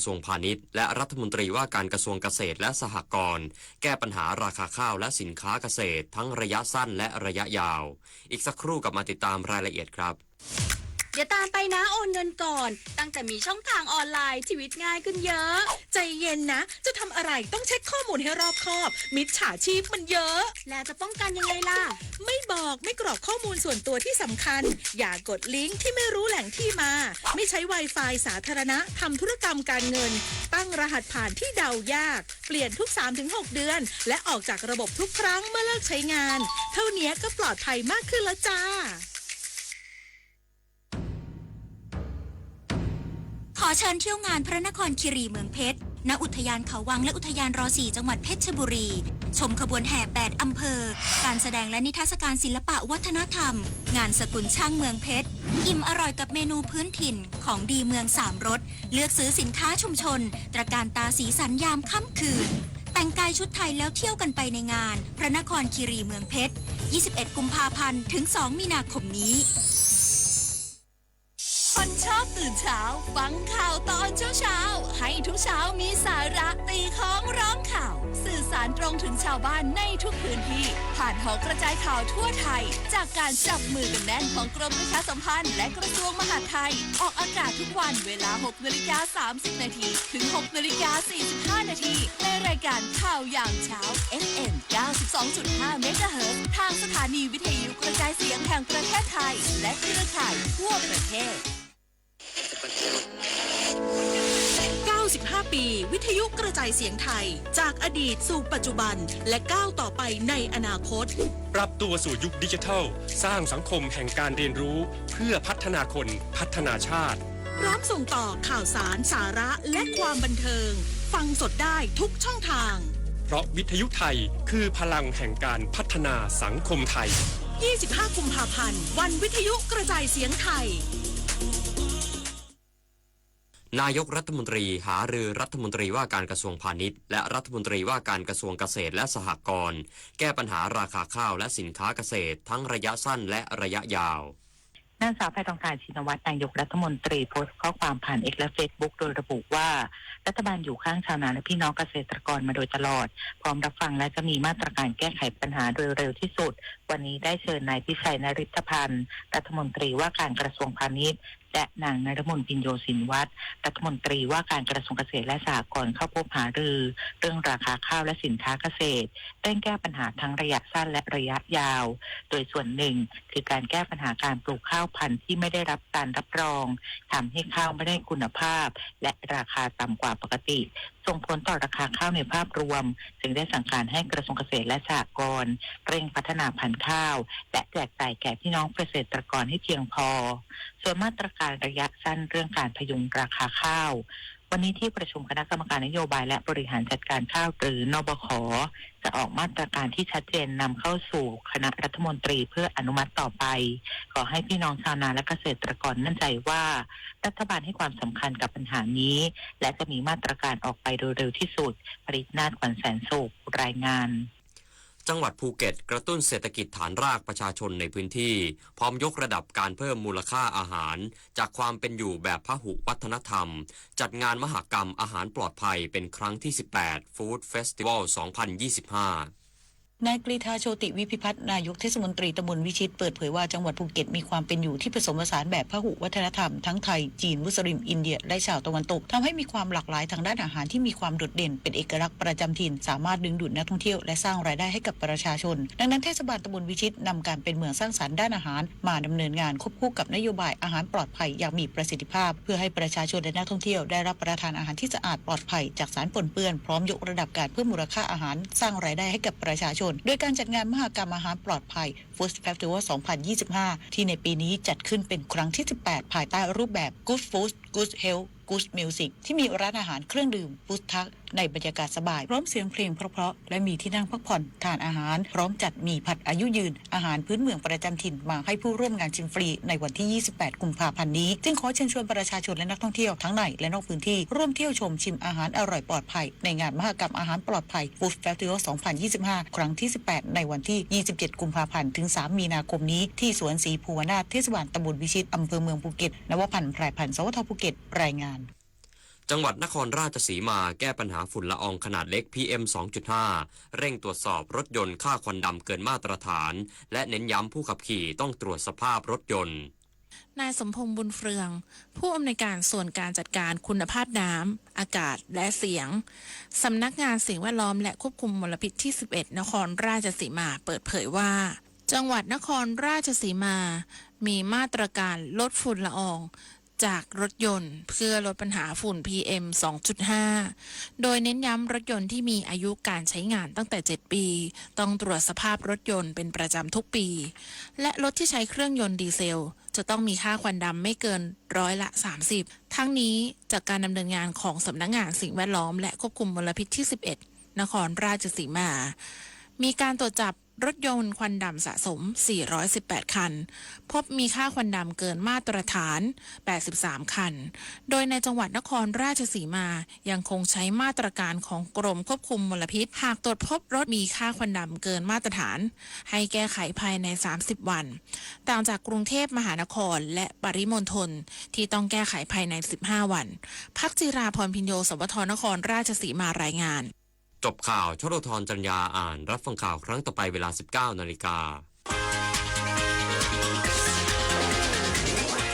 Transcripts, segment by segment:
ทรวงพาณิชย์และรัฐมนตรีว่าการกระทรวงเกษตรและสหกรณ์ แก้ปัญหาราคาข้าวและสินค้าเกษตรทั้งระยะสั้นและระยะยาว อีกสักครู่กลับมาติดตามรายละเอียดครับ เดี๋ยวตามไปนะ โอนเงินก่อน ตั้งแต่มีช่องทางออนไลน์ ชีวิตง่ายขึ้นเยอะ ใจเย็นนะ จะทำอะไรต้องเช็คข้อมูลให้รอบคอบ มิจฉาชีพมันเยอะ แล้วจะป้องกันยังไงล่ะ ไม่บอก ไม่กรอกข้อมูลส่วนตัวที่สำคัญ อย่ากดลิงก์ที่ไม่รู้แหล่งที่มา ไม่ใช้ Wi-Fi สาธารณะ ทำธุรกรรมการเงิน ตั้งรหัสผ่านที่เดายาก เปลี่ยนทุก สามถึงหก เดือน และออกจากระบบทุกครั้งเมื่อเลิกใช้งาน เท่านี้ก็ปลอดภัยมากขึ้นแล้วจ้า ขอเชิญเที่ยวงานพระนครคีรีเมืองเพชร ณ อุทยานเขาวังและอุทยานรสี่ จังหวัดเพชรบุรี ชมขบวนแห่แปดอำเภอ การแสดงและนิทรรศการศิลปะวัฒนธรรม งานสกุลช่างเมืองเพชร อิ่มอร่อยกับเมนูพื้นถิ่น ของดีเมืองสามรส เลือกซื้อสินค้าชุมชน ตระการตาสีสันยามค่ำคืน แต่งกายชุดไทยแล้วเที่ยวกันไปในงาน พระนครคีรีเมืองเพชร ยี่สิบเอ็ด กุมภาพันธ์ ถึง สอง มีนาคมนี้ คนชอบตื่นเช้า ฟังข่าวตอนเช้าๆ ให้ทุกเช้ามีสาระ ตีค้องร้องข่าว สื่อสารตรงถึงชาวบ้านในทุกพื้นที่ ผ่านหอกระจายข่าวทั่วไทย จากการจับมือกันแน่นของกรมประชาสัมพันธ์และกระทรวงมหาดไทย ออกอากาศทุกวันเวลา หกนาฬิกา สามสิบนาที ถึง หกนาฬิกา สี่สิบห้านาที ในรายการข่าวยามเช้า เอฟเอ็ม เก้าสิบสองจุดห้า เมกะเฮิรตซ์ ทางสถานีวิทยุกระจายเสียงแห่งประเทศไทย และเครือข่ายทั่วประเทศ เก้าสิบห้า ปี วิทยุกระจายเสียงไทย จากอดีตสู่ปัจจุบัน และก้าวต่อไปในอนาคต ปรับตัวสู่ยุคดิจิทัล สร้างสังคมแห่งการเรียนรู้ เพื่อพัฒนาคน พัฒนาชาติ พร้อมส่งต่อข่าวสาร สาระ และความบันเทิง ฟังสดได้ทุกช่องทาง เพราะวิทยุไทยคือพลังแห่งการพัฒนาสังคมไทย ยี่สิบห้า กุมภาพันธ์ วันวิทยุกระจายเสียงไทย นายกรัฐมนตรีหารือรัฐมนตรีว่าการกระทรวงพาณิชย์และรัฐมนตรีว่าการกระทรวงเกษตรและสหกรณ์ แก้ปัญหาราคาข้าวและสินค้าเกษตรทั้งระยะสั้นและระยะยาว นางสาวแพทองธาร ชินวัตร นายกรัฐมนตรี โพสต์ข้อความผ่าน X และ Facebook โดยระบุว่า รัฐบาลอยู่ข้างชาวนาและพี่น้องเกษตรกรมาโดยตลอด พร้อมรับฟังและจะมีมาตรการแก้ไขปัญหาโดยเร็วที่สุด วันนี้ได้เชิญนายพิชัย นฤทธพันธ์ รัฐมนตรีว่าการกระทรวงพาณิชย์ และนางนฤมล พิญโยศินวัตร รัฐมนตรีว่าการกระทรวงเกษตรและสหกรณ์ เข้าพบหารือ เรื่องราคาข้าวและสินค้าเกษตร เร่งแก้ปัญหาทั้งระยะสั้นและระยะยาว โดยส่วนหนึ่งคือการแก้ปัญหาการปลูกข้าวพันธุ์ที่ไม่ได้รับการรับรอง ทำให้ข้าวไม่ได้คุณภาพ และราคาต่ำกว่าปกติ ส่งผลต่อราคาข้าวในภาพรวม จึงได้สั่งการให้กระทรวงเกษตรและสหกรณ์ เร่งพัฒนาพันธุ์ข้าว และแจกจ่ายแก่พี่น้องเกษตรกรให้เพียงพอ ส่วนมาตรการระยะสั้นเรื่องการพยุงราคาข้าว วันนี้ที่ประชุมคณะกรรมการนโยบายและบริหารจัดการข้าว หรือ นบข จะออกมาตรการที่ชัดเจนนำเข้าสู่คณะรัฐมนตรีเพื่ออนุมัติต่อไป ขอให้พี่น้องชาวนาและเกษตรกรมั่นใจว่า รัฐบาลให้ความสำคัญกับปัญหานี้ และจะมีมาตรการออกไปโดยเร็วที่สุด ปริตนาถ ขวัญแสนสุข รายงาน จังหวัดภูเก็ตกระตุ้นเศรษฐกิจฐานรากประชาชนในพื้นที่ พร้อมยกระดับการเพิ่มมูลค่าอาหาร จากความเป็นอยู่แบบพหุวัฒนธรรม จัดงานมหกรรมอาหารปลอดภัยเป็นครั้งที่ สิบแปด Food Festival สองพันยี่สิบห้า นายกรีฑา โชติวิพิพัฒน์ นายกเทศมนตรีตำบลวิชิต เปิดเผยว่าจังหวัดภูเก็ตมีความเป็นอยู่ที่ผสมผสานแบบพหุวัฒนธรรมทั้งไทย จีน มุสลิม อินเดีย และชาวตะวันตก ทำให้มีความหลากหลายทางด้านอาหารที่มีความโดดเด่นเป็นเอกลักษณ์ประจำถิ่น สามารถดึงดูดนักท่องเที่ยวและสร้างรายได้ให้กับประชาชน ดังนั้นเทศบาลตำบลวิชิตนำการเป็นเมืองสร้างสรรค์ด้านอาหารมาดำเนินงานควบคู่กับนโยบายอาหารปลอดภัยอย่างมีประสิทธิภาพ เพื่อให้ประชาชนและนักท่องเที่ยวได้รับประทานอาหารที่สะอาดปลอดภัยจากสารปนเปื้อน พร้อมยกระดับการเพิ่มมูลค่าอาหาร สร้างรายได้ให้กับประชาชน โดยการจัดงานมหกรรมอาหารปลอดภัย Food Festival สองพันยี่สิบห้า ที่ในปีนี้จัดขึ้นเป็นครั้งที่ สิบแปด ภายใต้รูปแบบ Good Food Good Health Good Music ที่มีร้านอาหารเครื่องดื่ม Food Truck ในบรรยากาศสบาย พร้อมเสียงเพลงเพราะๆ และมีที่นั่งพักผ่อนทานอาหาร พร้อมจัดหมี่ผัดอายุยืน อาหารพื้นเมืองประจำถิ่นมาให้ผู้ร่วมงานชิมฟรีในวันที่ ยี่สิบแปด กุมภาพันธ์นี้ จึงขอเชิญชวนประชาชนและนักท่องเที่ยวทั้งในและนอกพื้นที่ร่วมเที่ยวชมชิมอาหารอร่อยปลอดภัยในงานมหกรรมอาหารปลอดภัย Food Festival สองพันยี่สิบห้า ครั้งที่ สิบแปด ในวันที่ ยี่สิบเจ็ด กุมภาพันธ์ ถึง สาม มีนาคมนี้ ที่สวนศรีภูวนาถ เทศบาลตำบลวิชิต อำเภอเมืองภูเก็ต นวพันธ์ ไพรพันธ์ สวท ภูเก็ต รายงาน จังหวัดนครราชสีมาแก้ปัญหาฝุ่นละอองขนาดเล็ก พีเอ็ม สองจุดห้า เร่งตรวจสอบรถยนต์ค่าควันดำเกินมาตรฐาน และเน้นย้ำผู้ขับขี่ต้องตรวจสภาพรถยนต์ นายสมพงษ์ บุญเฟือง ผู้อำนวยการส่วนการจัดการคุณภาพน้ำ อากาศ และเสียง สำนักงานสิ่งแวดล้อมและควบคุมมลพิษที่สิบเอ็ด นครราชสีมา เปิดเผยว่า จังหวัดนครราชสีมา มีมาตรการลดฝุ่นละออง จากรถยนต์เพื่อลดปัญหาฝุ่น พีเอ็ม สองจุดห้า โดยเน้นย้ำรถยนต์ที่มีอายุการใช้งานตั้งแต่ เจ็ด ปี ต้องตรวจสภาพรถยนต์เป็นประจำทุกปี และรถที่ใช้เครื่องยนต์ดีเซล จะต้องมีค่าควันดำไม่เกินร้อยละ สามสิบ ทั้งนี้จากการดำเนินงานของสำนักงานสิ่งแวดล้อมและควบคุมมลพิษที่ สิบเอ็ด นครราชสีมา มีการตรวจจับรถยนต์ควันดำสะสม สี่ร้อยสิบแปด คัน พบมีค่าควันดำเกินมาตรฐาน แปดสิบสาม คัน โดยในจังหวัดนครราชสีมา ยังคงใช้มาตรการของกรมควบคุมมลพิษ หากตรวจพบรถมีค่าควันดำเกินมาตรฐาน ให้แก้ไขภายใน สามสิบ วัน ต่างจากกรุงเทพมหานครและปริมณฑลที่ต้องแก้ไขภายใน สิบห้า วัน พักจิราพรพิญโย สวท นครราชสีมา รายงาน จบข่าว ชโลธร จันยา อ่าน รับฟังข่าวครั้งต่อไปเวลา สิบเก้า นาฬิกา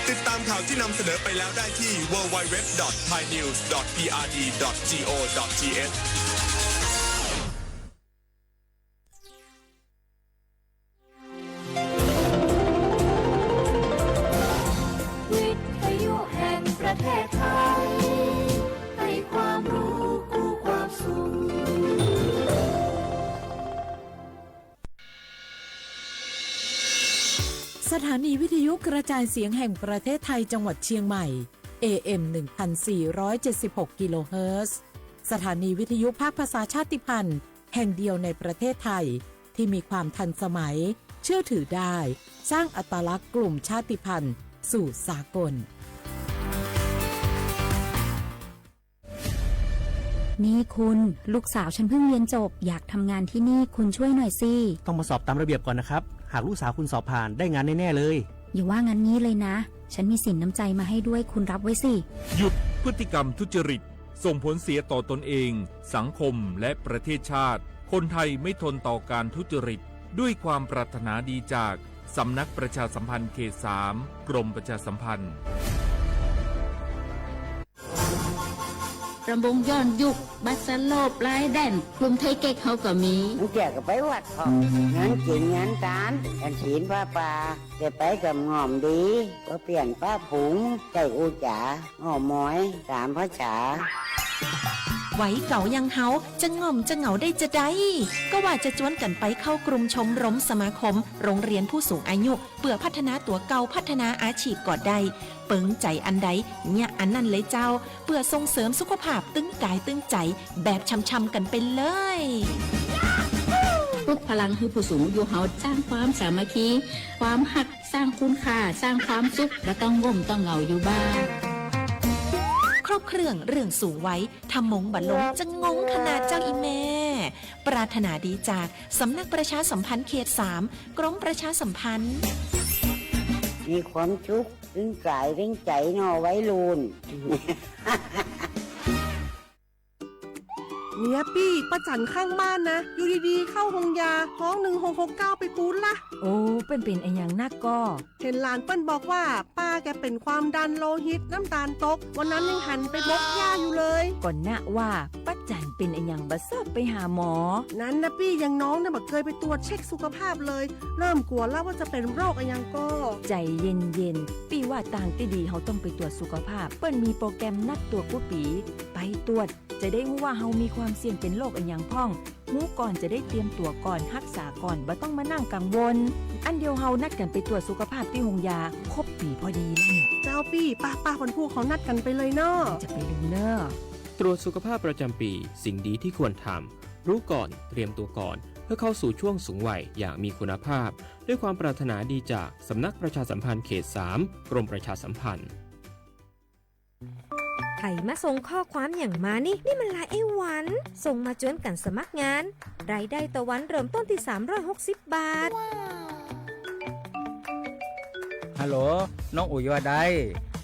ติดตามข่าวที่นำเสนอไปแล้วได้ที่ ดับเบิลยู ดับเบิลยู ดับเบิลยู ดอท ไทยนิวส์ ดอท พีอาร์ดี ดอท จีโอ ดอท ทีเอช วิทยุแห่งประเทศไทย ให้ความรู้คู่ความสุข สถานีวิทยุกระจายเสียงแห่งประเทศไทยจังหวัดเชียงใหม่ เอ เอ็ม หนึ่งพันสี่ร้อยเจ็ดสิบหก กิโลเฮิรตซ์ สถานีวิทยุภาคภาษาชาติพันธุ์แห่งเดียวในประเทศไทย ที่มีความทันสมัย เชื่อถือได้ สร้างอัตลักษณ์กลุ่มชาติพันธุ์สู่สากล นี่คุณ ลูกสาวฉันเพิ่งเรียนจบ อยากทำงานที่นี่ คุณช่วยหน่อยสิ ต้องมาสอบตามระเบียบก่อนนะครับ หากลูกสาวคุณสอบผ่าน ได้งานแน่ๆเลย อย่าว่างั้นงี้เลยนะ ฉันมีสินน้ำใจมาให้ด้วย คุณรับไว้สิ หยุดพฤติกรรมทุจริต ส่งผลเสียต่อตนเอง สังคม และประเทศชาติ คนไทยไม่ทนต่อการทุจริต ด้วยความปรารถนาดีจาก สำนักประชาสัมพันธ์เขตสาม กรมประชาสัมพันธ์ รำวงย้อนยุค บัสโลปลายแดน กลุ่มไทเก๊กเฮาก็มี บางเทื่อก็ไปวัดพร้อม งานกินงานตาน ฉันศีลผ้าป่า ได้ไปกับง่อมดี ก็เปลี่ยนป้าผง ใส่อู้จ๋า อ้อมอย สามภาษา วัยเก่าอย่างเฮา จะง่อมจะเหงาได้จะใด ก็ว่าจะจวนกันไปเข้ากลุ่มชมรมสมาคม โรงเรียนผู้สูงอายุ เพื่อพัฒนาตั๋วเก่า พัฒนาอาชีพก็ได้ เปิงใจ๋อันใด เยียะอันนั้นเลยเจ้า เพื่อส่งเสริมสุขภาพตึงกายตึงใจ๋ แบบช่ำๆ กันไปเลย ปลุกพลังให้ผู้สูงอายุเฮา สร้างความสามัคคี ความฮัก สร้างคุณค่า สร้างความสุข บ่ต้องง่มต้องเหงาอยู่บ้าน ครบเครื่องเรื่องสูงวัย ถ้ามงบ่ลงจะงงขนาดเจ้าอีแม่ ปรารถนาดีจาก สำนักประชาสัมพันธ์เขตสาม กรมประชาสัมพันธ์ มีความสุข ตึงกายตึงใจ๋เนาะวัยรุ่น เมียปี้ ป้าจั๋นข้างบ้านนะ อยู่ดีๆ เข้าโฮงยา ฮ้อง หนึ่งหกหกเก้า ไปปู๊ดละ โอ้ เปิ้นเป๋นอะหยังนักก่อ เห็นหลานเปิ้นบอกว่า ป้าแกเป็นความดันโลหิต น้ำตาลตก วันนั้นยังหันไปบกหญ้าอยู่เลย ก่อนนะว่า ป้าจั๋นเป๋นอะหยังบ่ซอบไปหาหมอ นั้นนะปี้ อย่างน้องเนี่ยบ่เคยไปตรวจเช็คสุขภาพเลย เริ่มกลัวแล้วว่าจะเป็นโรคอะหยังก่อ ใจเย็นๆ ปี้ว่าตางตี้ดีเฮาต้องไปตรวจสุขภาพ เปิ้นมีโปรแกรมนัดตรวจกู้ปี๋ ไปตรวจ จะได้ฮู้ว่าเฮามีความเสี่ยงเป็นโรคอะหยังพ่อง ฮู้ก่อนจะได้เตรียมตั๋วก่อน ฮักษาก่อน บ่ต้องมานั่งกังวล อันเดียวเฮานัดกั๋นไปตรวจสุขภาพตี้โฮงยา ครบปี๋พอดีแล้วเนี่ย เจ้าปี้ ป้าๆ วันพูกเฮานัดกั๋นไปเลยเนาะ จะไปลืมเน่อ ตรวจสุขภาพประจำปี สิ่งดีที่ควรทำ รู้ก่อน เตรียมตัวก่อน เพื่อเข้าสู่ช่วงสูงวัยอย่างมีคุณภาพ ด้วยความปรารถนาดีจากสำนักประชาสัมพันธ์เขตสาม กรมประชาสัมพันธ์ ใผมาส่งข้อความหยังมานี่ นี่มันไลน์ไอ้หวัน ส่งมาจวนกั๋นสมัครงาน รายได้ต่อวันเริ่มต้นที่สามร้อยหกสิบบาท ฮัลโหล น้องอุ๋ยว่าใด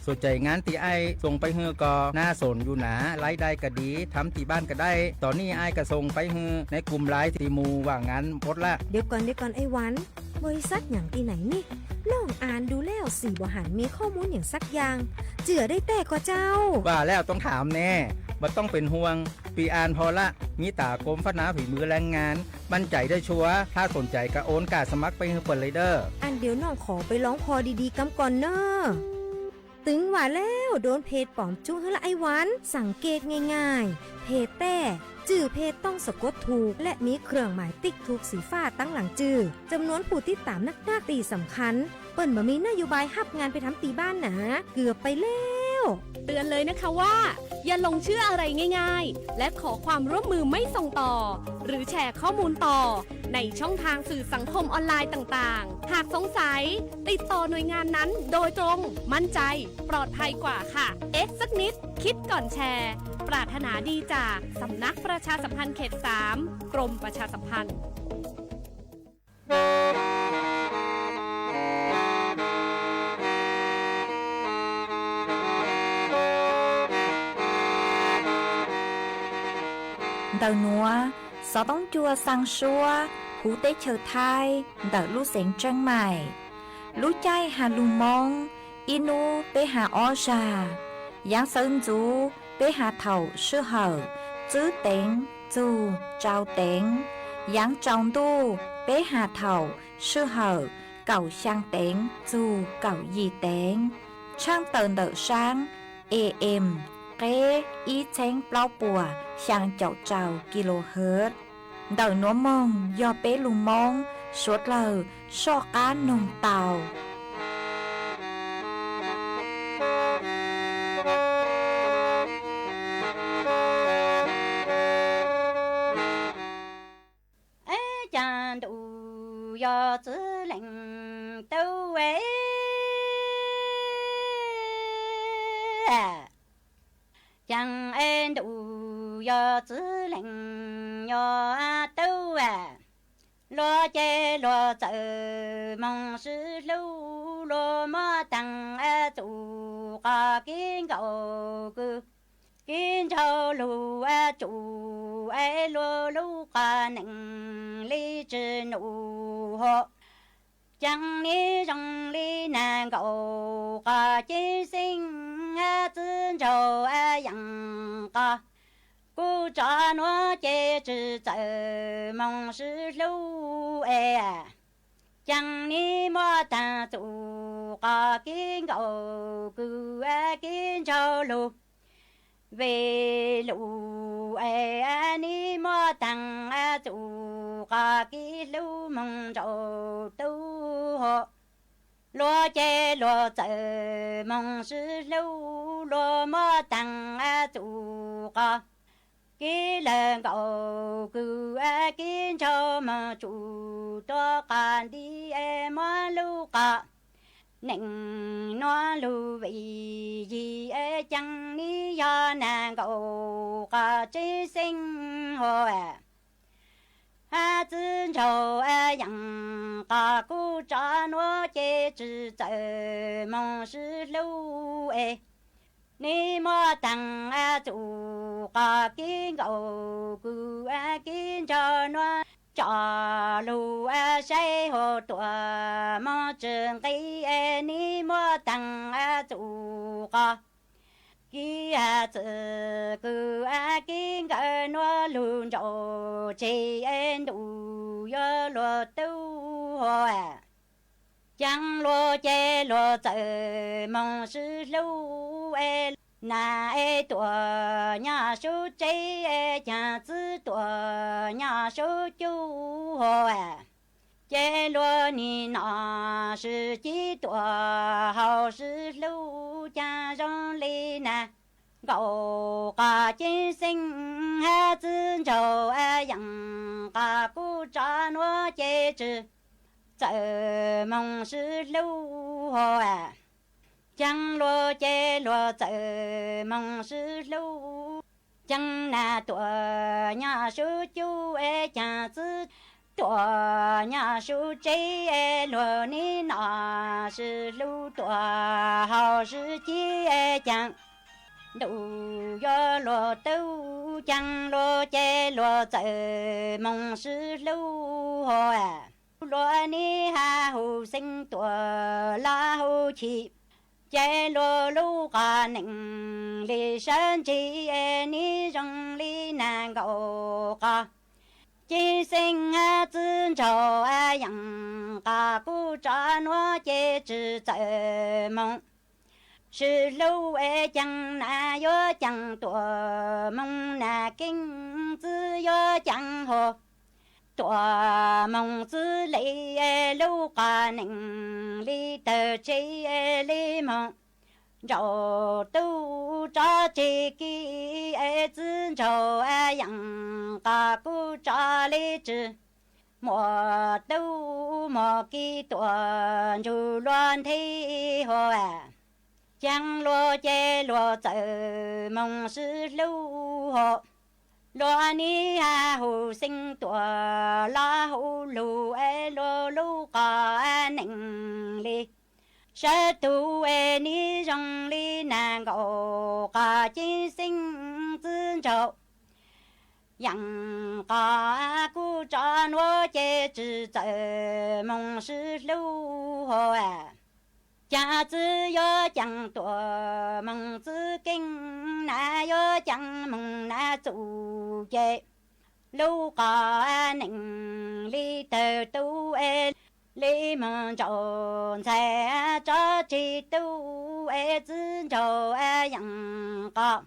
ส Txuas cais ngab tim aij xoos peb hwj ko na xoos yus na laib dai ka div tham tim npaj ka daij tom nij aij ka xoos peb hwj neb kum laib tim mus vam ngab pov laj. Deb kos deb kos ej Vas, npau ib xab nyaam tim naim nej looj as du lej xim npau ham me khoj mub nyaam xab yaas, txwm dej tej ko cau. Vam lej toob tham ne, mas toob pes huaj, pis as pov laj, nyiv tas koom fab nab fim mws laj ngab, npaj cais dej tshua, hab xoos cais ka ov kam xab mab peb hwj pov lej dawb. As dej no qhov peb loob qhov di di kam kos na. Twv vam lej doos phem pom tsuj hwj laj ej Vas, xaam kej nyaj nyaj, phem tej, txwm phem tooj xab kuab thum lej miv khwm maim tij thum xim faj taab laam txwm, jam nuab pum tib tam naj kaj tim xam khas, peb mam miv naj yus npais hab ngas peb tham tim npaj na, kws peb lej.เตือนเลยนะคะว่า อย่าหลงเชื่ออะไรง่ายๆ และขอความร่วมมือไม่ส่งต่อ หรือแชร์ข้อมูลต่อ ในช่องทางสื่อสังคมออนไลน์ต่างๆ หากสงสัย ติดต่อหน่วยงานนั้นโดยตรง มั่นใจ ปลอดภัยกว่าค่ะ เอ๊ะ สักนิด คิดก่อนแชร์ ปรารถนาดีจาก สำนักประชาสัมพันธ์เขตสาม กรมประชาสัมพันธ์ Ntawm nuav, xov toob cua xaa suab huv teb chaws Thaib ntawm lub xeev Tseeb Maim. Lub caij has lug Moob, ib nub peb has ob zag. Yaav xawv ntxuv peb has thaum sij hawm tsib teev txug rau teev. Yaav tsaus ntuj peb has thaum sij hawm kaum xyaa teev txug kaum yim teev. Tshaaj tawm ntawm saab A M qeb ib txheeb plaub puas xyaa caum rau kilohertz. Ntawm nuav moog yog peb lug Moob suav dlawg soj qaab noog tau. Caag ntuj yog txwv leej tau, caag ntuj yog txwv leej yog tau, luag ces luag txawm moog sib hlub, luag muab taag txuj qos kib nkaus kws, kib nraug lug tsum es luag lub qhov neej li tsi num hov. Caag nib zoo li nag nkaus qhov ceeb xeeb, txwv nraug yaam qhov kuj tso nuav ces tsi txawm moog sib hlub es. Caag nib muab taag txuj qos kib nkaus kws kib nraug lug, vim lub es nib muab taag txuj qos kib hlub moog nraug tub hov. Luag ces luag txawm moog sib hlub, luag muab taag txuj qos kib lawm nkaus kws kib nraug moog tsum tuab qhov nti es muab lub qhov neej nuav lug vim yig es caag nib yog nag nkaus qhov ceeb xeeb hov. Hab txwv nraug yaam qhov kuj tso nuav ces tsi txawm moog sib hlub es. Nib muab taag txuj qos kib nkaus kws kib nraug nuav tso lug saib hov tuaj moog tsi nqis es nib muab taag txuj qos kib txwv kws kib nkawd nuav lug nraum tseg es ntuj yuav luag tub hov. Caag luag ces luag txawm moog sib hlub es, nag es tuaj nyob sub tsev es caag txwv tuaj nyob sub cub hov. Ces luag nim no sib cib tuaj hauv sib hlub caag zoo li nag nkaus qhov ceeb xeeb hab txwv nraug yaam qhov kuj tso nuav ces tsi txawm moog sib hlub hov. Caag luag ces luag txawm moog sib hlub, caag nag tuaj nyob sub cub es caag txwv Tuam nyaj sub tsev luag neb nom sib hlub, tuam haus sib cib ceev. Ntuj yuav luag tub ceev, luag ces luag txawm moog sib hlub hov. Luag neb hab hu xeeb tuam los hu chim, ces luag lub qhov neej li sab ntsig neb zoo li nag nkaum qhov. Ceeb xeeb hab txiv ntsaug yeem qhov kuj tso nuav ces tsi txawm moog sib hlub es ceev, nag yuav ceev tuam moog nag keeb, txiv yuav ceev hov tuam moog txiv le. Lub qhov neej li tawg tseg li moog nraum tub tso tseg kis, txiv ntsaug yeem qhov kuj tso li tsi muaj tub muaj kis, tuam ntsug luag nthe hov. Ceev luag ces luag txawm moog sib hlub hov. Luag neb hab hu xeeb tuam los hu lug es luag lub qhov neej li sab tug es neb zoo li nag nkaum qhov. Ceeb xeeb txiv ntsaug yeem qhov kuj tso nuav ces tsi txawm moog sib hlub hov. Ceev txiv yuav ceev tuam moog txiv keeb, nag yuav ceev moog nag txuj ces lub qhov neej li tawg tub es li moog nraum ntxhais tso tseg tub es txiv ntsaug yeem qhov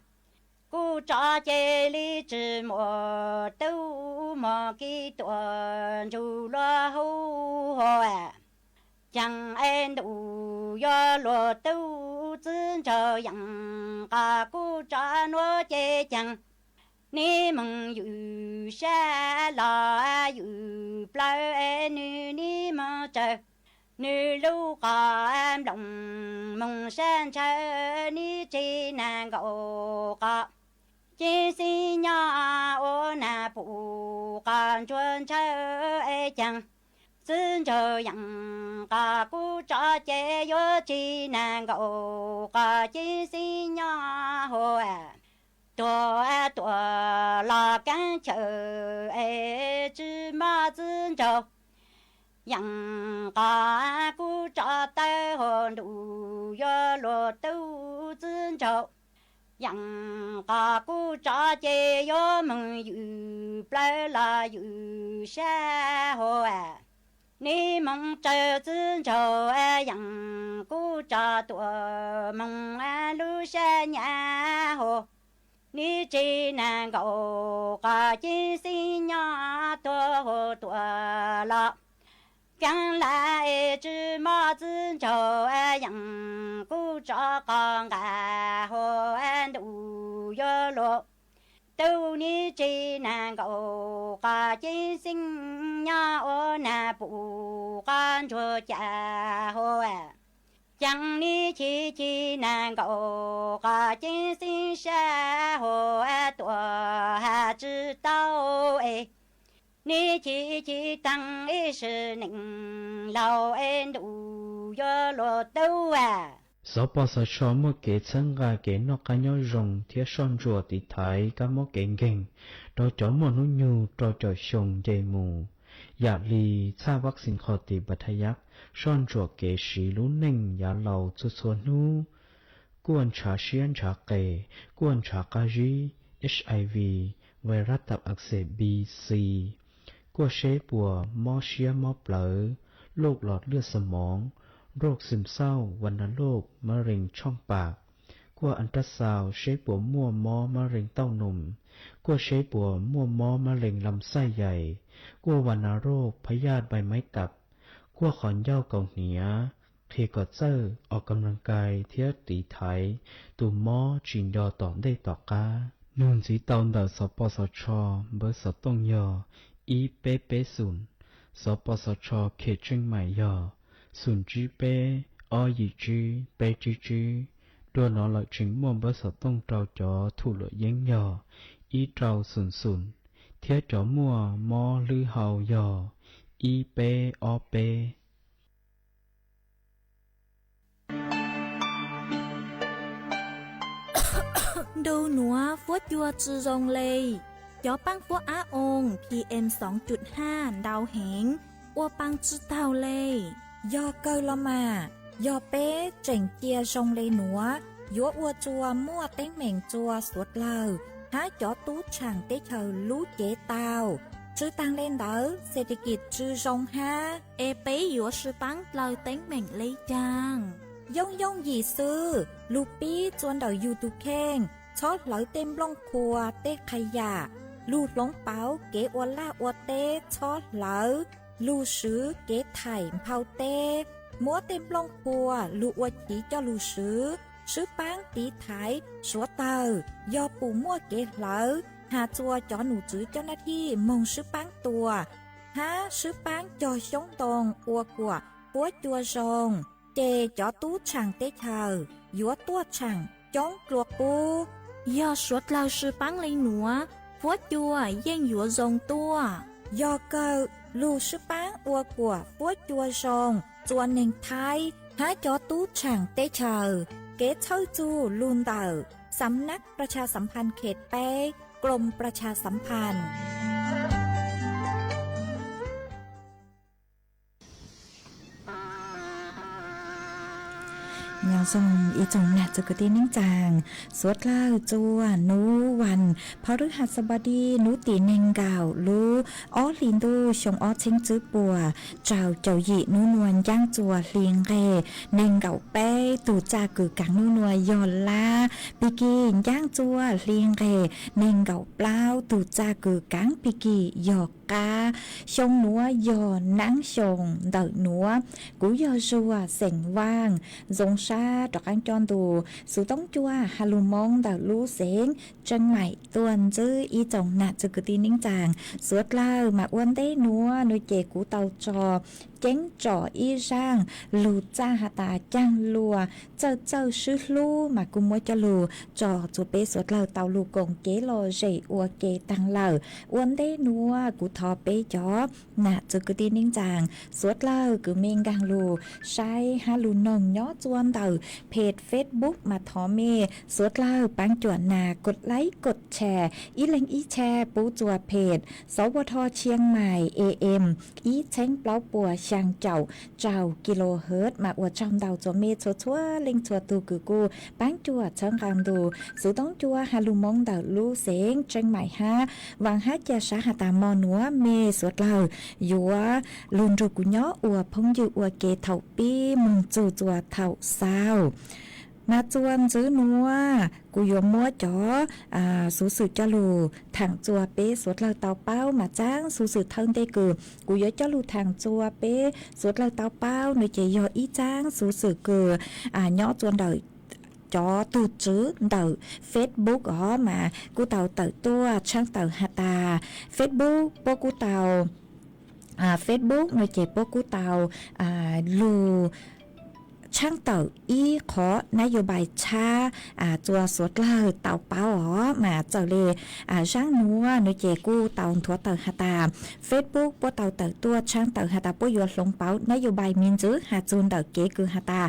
kuj tso ces li tsi muaj tub muaj kis, tuam ntsug luag hu hov. Ceev es ntuj yuav luag tub, txiv ntsaug yeem qhov kuj tso nuav ces ceev. Neb moog ywj sab los ywj plawv es nwg neb moog tsaws nwg lub qhov nplooj moog sab ntshaw, neb tseg nag nkaum qhov. Ceeb xeeb nyob ua nag pum qhov ntsuag ntshaw es ceev. Txiv ntsaug yeem qhov kuj tso ces yuav tseg nag nkaum qhov. Ceeb xeeb nyob hov tuag tuam los kaab chaw es tsi mob. Txiv ntsaug yeem qhov kuj tso tawg hov, ntuj yuav luag tub. Txiv ntsaug yeem qhov kuj tso ces yuav moog ywj plawv los ywj sab hov. Neb moog tsaws txiv ntsaug yeem kuj tso tuam moog lub sab nyab hov. Neb tseg nag nkaum qhov. Ceeb xeeb nyob tuag hov tuam los kaab lab es tsi mob. Txiv ntsaug yeem kuj tso qhov nqaj hov, ntuj yuav luag tub. Neb tseg nag nkaum qhov. Ceeb xeeb nyob ua nag pum qhov ntsuag cas hov. Ceev neb chim chim nag nkaum qhov. Ceeb xeeb sab hov tuam has tsi tau es neb chim chim taag ib sim neej laug es ntuj yuav luag tub. Xov Pos Xov Tsho muaj kev txhawb nqa kev noj qab nyob zoo thiab soj ntsuam tiv thaiv kab mob kev nkeeg rau cov muaj hnub nyoog rau caum xyoo nce mus. Yam li txhaj vaccine kho tis npa thaj yab, soj ntsuam kev siv lub neej yav laus txhua txhua hnub, kuaj ntshav siab ntshav qes, kuaj ntshav qab zib, HIV, vais rab tav ak xes B, C, kuaj seb puas mob siab mob plawv, loj los lwaj xas moov, roj xwm xauj, vas nas loj, mab rees tshooj pam, kuaj an rab xaus seb puas muaj mob mab rees tauj num, kuaj seb puas muaj mob mab rees lam xaij yais, kuaj vas nas roj phab yaj npai maiv tap, kuaj qhov ncauj kaus hniav, qhia kom txawj os kam nag kai thiab tiv thaiv tus mob tsis nco tom ntej tom qab. Nug ntxiv tau ntawm Xov Pos Xov Tsho npawb xov tooj yog ib peb peb xoom, Xov Pos Xov Tsho Khe Tseej Maim yog xoom tsib peb ob yim tsib peb tsib tsib. Dua no lawm tseem muaj npawb xov tooj rau cov thum luam yeeb yog ib rau xoom xoom, thiab cov muaj mob hlwb hau yog ib peb ob peb. Nrug nuav fuab cua tsi zoo le. Cov paab fuab ab oo PM xoov cum haj ntau heev, ua paa tsi taug le. Yog kawg los mas, yog peb tseem cia zoo le nuav, yuav ua rua muaj teeb meem rua suav dlawg hab cov tub tshaam teb chaws lub cev tau. Tsi taag le ntawd, xes tes kis tsi zoo hab. Es peb yuav sib paab dlaw teeb meem le caag? Yooj yooj yim xwb, lug pib rua ntawm yug tug kheej, txhob hlawv tej nplooj qhua tej qha yam, lug hloov pauv kev ua laj ua teb txhob hlawv, lug swv kev thaim nphau teb, muab tej nplooj qhua lug ua chiv coj lug swv, sib paab tiv thaiv suav dlawg. Yog pum muaj kev hlawv, has rua cov num tswv coj nab thij moog sib paab tua, hab sib paab cog xyoob ntoo ua kuam fuab cua zoo, ces cov tub tshaam teb chaws yuav tuaj tshaam coob dlua qub. Yog suav dlawg sib paab le nuav, fuab cua yeej yuav zoo tuaj. Yog kawg, lug sib paab ua kuam fuab cua zoo rua neeg Thaib hab cov tub tshaam teb chaws. Kev txhawb txug lug ntawm สำนักประชาสัมพันธ์เขตแปด กรมประชาสัมพันธ์ Nyob zoo ib tsoom nam txiv kwv tij neej tsaa, suav dlawg txua nub vas phau rwb has xab npab dib nub tim neeg nkaum lub ob hlis ntuj xyoo ob txheeb tswb puas rau caum yim nub nua ncaab txua hli nqeg neeg nkaum peb, tug txaj kws kaav nub nua yog lab, pig kig ncaab txua hli nqeg neeg nkaum plaub, tug txaj kws kaav pig kig yog qab. Xyoo nuav yog naab xyoo ntawm nuav. Kuv yog Zuag xeem Vaaj, zoo sab rov qaab coj ntu xuv toob cua ha lug Moob ntawm lub xeev Tseej Maim tuaj ntsib ib tsoom nam txiv kwv tij neej tsaa suav dlawg. Mas ua ntej nuav nua ces kuv tau tso ceeb tsom ib zaaj lug txaj has tas caag luas txawj txawj sib hlub mas kuj muab coj lug tso rua peb suav dlawg tau lug koom kev lom zem ua ke taag lawm. Ua ntej nuav kuv thov peb cov nam txiv kwv tij neej tsaa suav dlawg kws mej nkaag lug saib hab lug noog nyob rua ntawm peg Facebook mas thov mej suav dlawg paab cuam nas kod like kod share ib leeg ib share pub rua peg สวท Chiang Mai AM ib txheeb plaub puas xyaa caum rau kilohertz. Mas ua tsaug ntau rua mej txhua txhua leej txhua tug kws kuj paab cuam txhawb nqaa ntu xuv toob cua ha lug Moob ntawm lub xeev Tseej Maim hab vaam hab ca sav has tas mo nuav mej suav dlawg yuav lug nrug kuv nyob ua phooj ywg ua ke thaum pib moog txug rua thaum xaus. Mas rua ntsib nuav kuv yuav muab cov xuv xwm coj lug thaam rua peb suav dlawg tau paub. Mas tsaab xuv xwm thawj ntej kws kuv yuav coj lug thaam rua peb suav dlawg tau paub nua ces yog ib tsaab xuv xwm kws nyob rua ntawm cov tug tswv ntawm Facebook os mas kuj tau tawm tuaj tshaaj tawm has tas Facebook puab kuj tau Facebook nua ces puab kuj tau lug tshaaj tawm ib qhov nab yo npai tshab rua suav dlawg tau paub os. Mas txawm le zaab nuav nua ces kuj tau nthuav tawm has tas Facebook puab tau tawm tuaj tshaaj tawm has tas puab yuav hloov pauv nab yo npai me ntxwv has txug ntawm kev kws has tas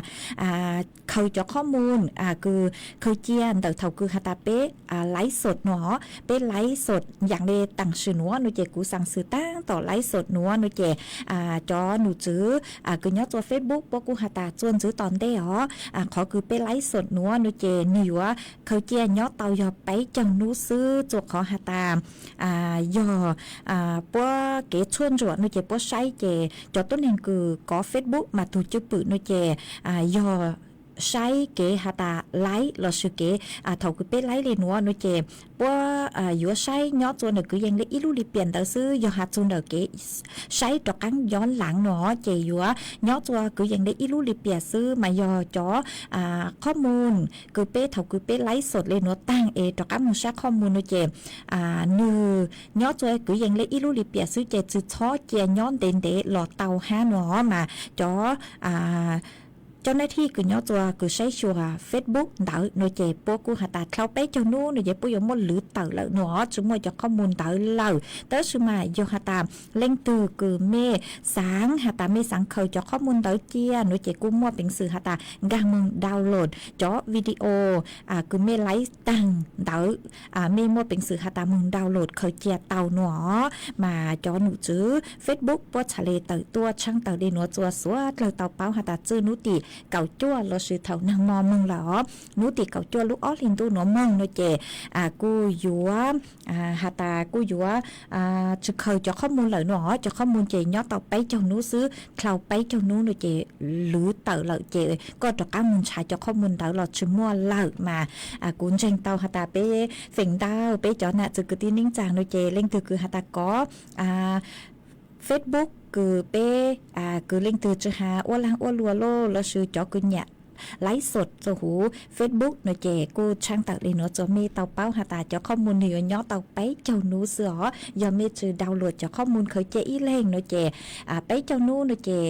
khaws cov qhob mus kws khaws cia ntawm thaum kws has tas peb laiv xom nuav, peb laiv xom yaam le taam sim nuav nua ces kuv xaam xwm taab tom laiv xom nuav nua ces cov num tswv kws nyob rua Facebook puab kuj has tas rua ntsib tom ntej os, qhov kws peb laiv xom nuav nua ces nwg yuav khaws cia nyob tau yog peb caug nub xwb. Rua qhov has tas yog puab kev tshuaj ntsuam nua ces puab saib ces cov tuab neeg kws kov Facebook mas tug cwj pwm nua ces yog saib kev has tas laiv lossis kev thaum kws peb laiv le nuav nua ces puab yuav saib nyob rua ntawm kwv yees le ib lub li piam ntawd xwb. Yog has txug ntawm kev saib rov qaab yov laav nua ces yuav nyob rua kwv yees le ib lub li piam xwb. Mas yog cov qhob mus kws peb thaum kws peb laiv xom le nuav taag es rov qaab moog saib qhob mus nua ces nwg nyob rua kwv yees le ib lub li piam xwb ces tsi txhob cia nyob ntev ntev los tau hab nua. Mas cov cov nab thij kws nyob txua kws saib xyuas Facebook ntawd no ces puab kuj has tas dlhau peb caug nub no ces puab yuav muaj lwv tawm lawm no, tsi muaj cov qhob mus ntawd lawm. Tab sis mas yog has tas leej twg kws mej xaav has tas mej xaav khaws cov qhob mus ntawd cia no ces kuj muaj peev xwm has tas nkaag moog download cov video kws mej laib taag ntawd, mej muaj peev xwm has tas moog download khaws cia tau no. Mas cov num tswv Facebook puab txhaj le tawm tuaj tshaaj tawm le nuav txua suav dlawg tau paub has tas txij nub tim kaum cuaj lossis thaum naag mo moog lawm os, nub tim kaum cuaj lub ob hli ntuj nuav moog no ces kuj yuav has tas kuj yuav tsi khaws cov qhob mus lawm no, cov qhob mus ces nyob tau peb caug nub xwb, dlhau peb caug nub no ces lwv tawm lawm ces koj rov qaab moog nrhav cov qhob mus ntawd los tsi muaj lawm mas kuv ntseeg tau has tas peb feem ntau peb cov nam txwv kwv tij neej tsaa no ces leej twg kws has tas kov Facebook kws peb kws leej twg tsi has ua laag ua luam lauj lossis cov kws nyam laib xos txua huv Facebook no ces kuj tshaaj tawm le nuav txua mej tau paub has tas cov qhob mus nwg yuav nyob tau peb caug nub xwb os. Yog mej tsi download cov qhob mus khaws cia ib leeg no ces peb caug nub no ces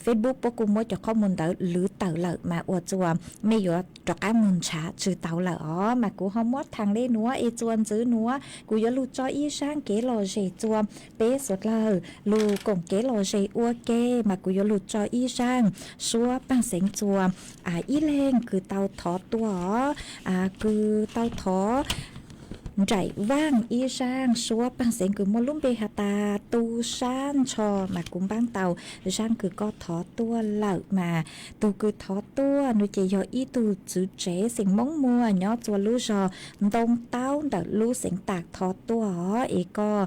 Facebook puab kuj muab cov qhob mus ntawd lwv tawm lawm mas ua txua mej yuav rov qaab moog nrhav tsi tau lawm os. Mas kuv ho muab thaam le nuav es txua ntxiv nuav kuv yuav lug tso ib zaaj kev lom zem txua peb suav dlawg lug koom kev lom zem ua ke. Mas kuv yuav lug tso ib zaaj suab paaj xeev txua ib leeg kws tau thov tuaj os, kws tau thov nraim vaaj ib zaaj suab paaj xeev kws muaj lub npe has tas Tu Sab Ntsho. Mas kuv npaab tau zaaj kws koj thov tuaj lawm mas tug kws thov tuaj no ces yog ib tug txwv tsev xeem Moob Muas nyob txua lub zog Ntoo Taub ntawm lub xeev Tas thov tuaj os. Es koj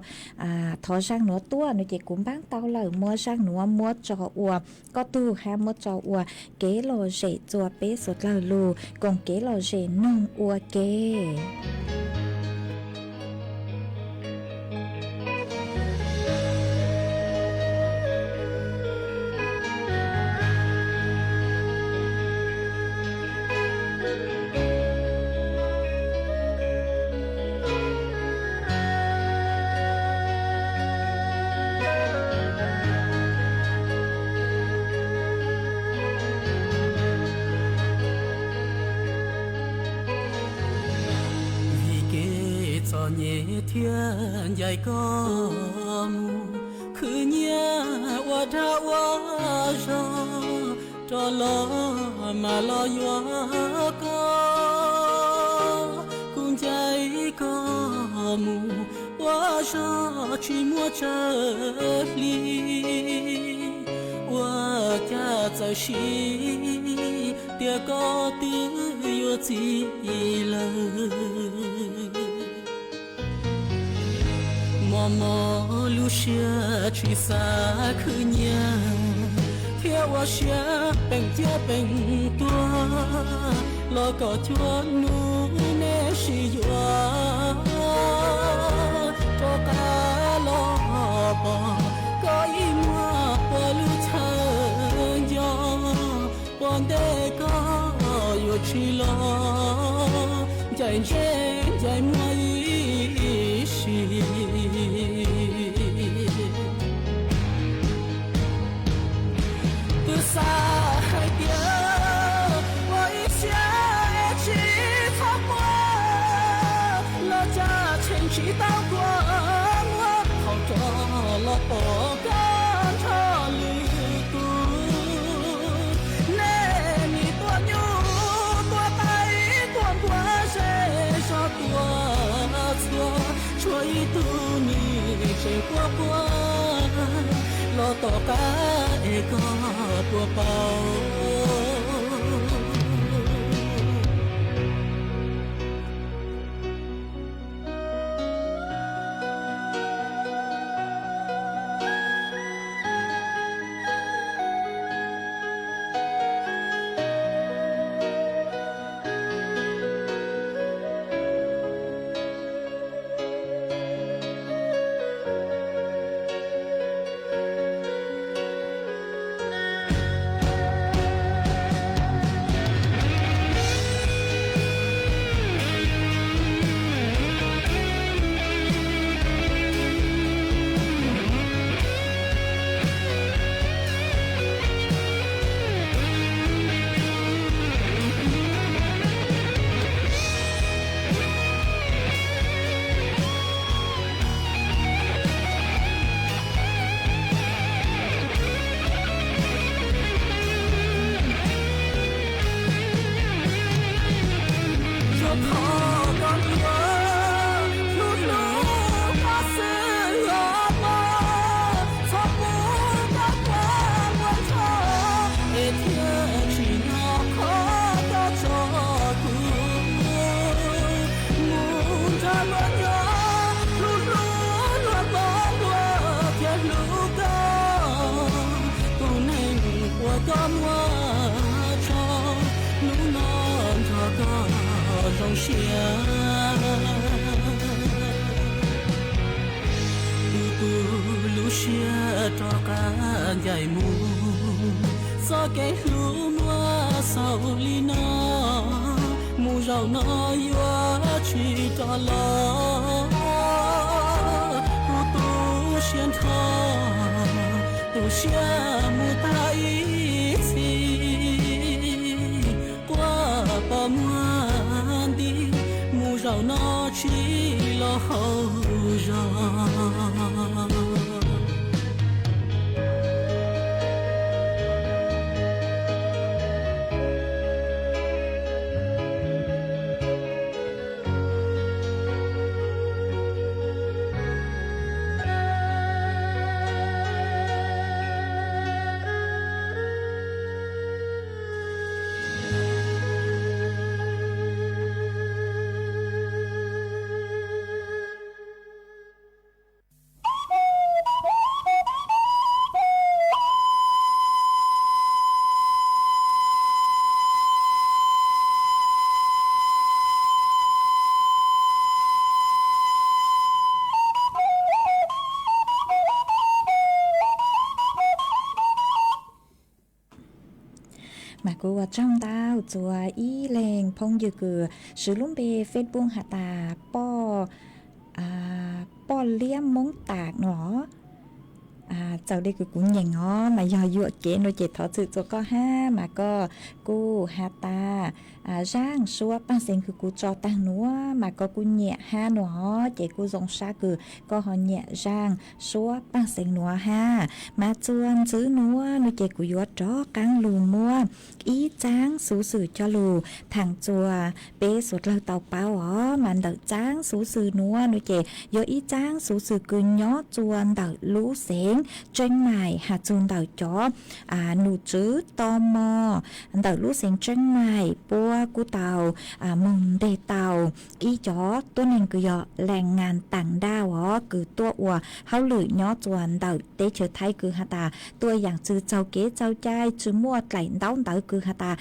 thov zaaj nuav tuaj no ces kuv npaab tau lawm, muab zaaj nuav muab tso ua koj tug hab muab tso ua kev lom zem txua peb suav dlawg lug koom kev lom zem noog ua ke. Vim kev txom nyem thiab ncaim koj mus, khwv nyiaj ua dab ua zog, rov los mam los yuav koj. Kuv ncaim koj mus ua zog tsis muaj tsawg hli, ua cas txawm siv tias koj twb yuav txi lawm. Mos mos lub siab tsis xav khwv nyiaj, thiab ua siab peem ciaj peem tuag, los kom cuaj nub neb sib yuav. Rov qab los pom koj ib muag puag lub chaw nco, puag ntej koj yuav tsis los, ncaim ntsej ncaim muag ib sim. Twb xav hais tias ua ib siab es tsis txhob muaj, los cas tsheej tsis tau kua muag thaum rov los pom koj nrog lwm tus. Nej nim tua nyuj tua qaib tua npua zej zog tua txhua, tshuav ib tug nim tseem quaj quaj los tom qab es koj puas paub. Siab, tu tu lub siab rov qab ncaim mus, txoj kev hlub muaj xaus li no, mus zaum no yuav tsis rov los. Kuv tu siab nrho, tu siab mus tag ib txhis, quaj pos muag nti, mus zaum no tsis los hauv zos. Mas kuv ua tsaug ntau txhua ib leeg phooj ywg kws swv lub npe Facebook has tas Poj, Poj Liab Moob Tas no. Txawm li kws kuv nyeem os mas yog yuam kev no ces thov txwm txhua koj hab, mas koj kuj has tas zaaj suab paaj xeev kws kuv tso taag nuav mas koj kuj nyiam hab no, ces kuj zoo sab kws koj ho nyiam zaaj suab paaj xeev nuav hab. Mas txuas ntxiv nuav no ces kuv yuav rov qaab lug muab ib txaab xuv xwm coj lug thaam txuas peb suav dlawg tau paub os. Mas ntawm txaab xuv xwm nuav no ces yog ib txaab xuv xwm kws nyob txuas ntawm lub xeev Tseeb Maim has txug ntawm cov num tswv to mos ntawm lub xeev Tseeb Maim puab kuj tau moog nteg tau ib cov tuab neeg kws yog lais ngas taam ntaaj os kws tuaj ua hauj lwm nyob txuas ntawm teb chaws Thaib kws has tas tuaj yaam tsi txaug kev txaug cai, tsi muaj dlaim ntaub ntawv kws has tas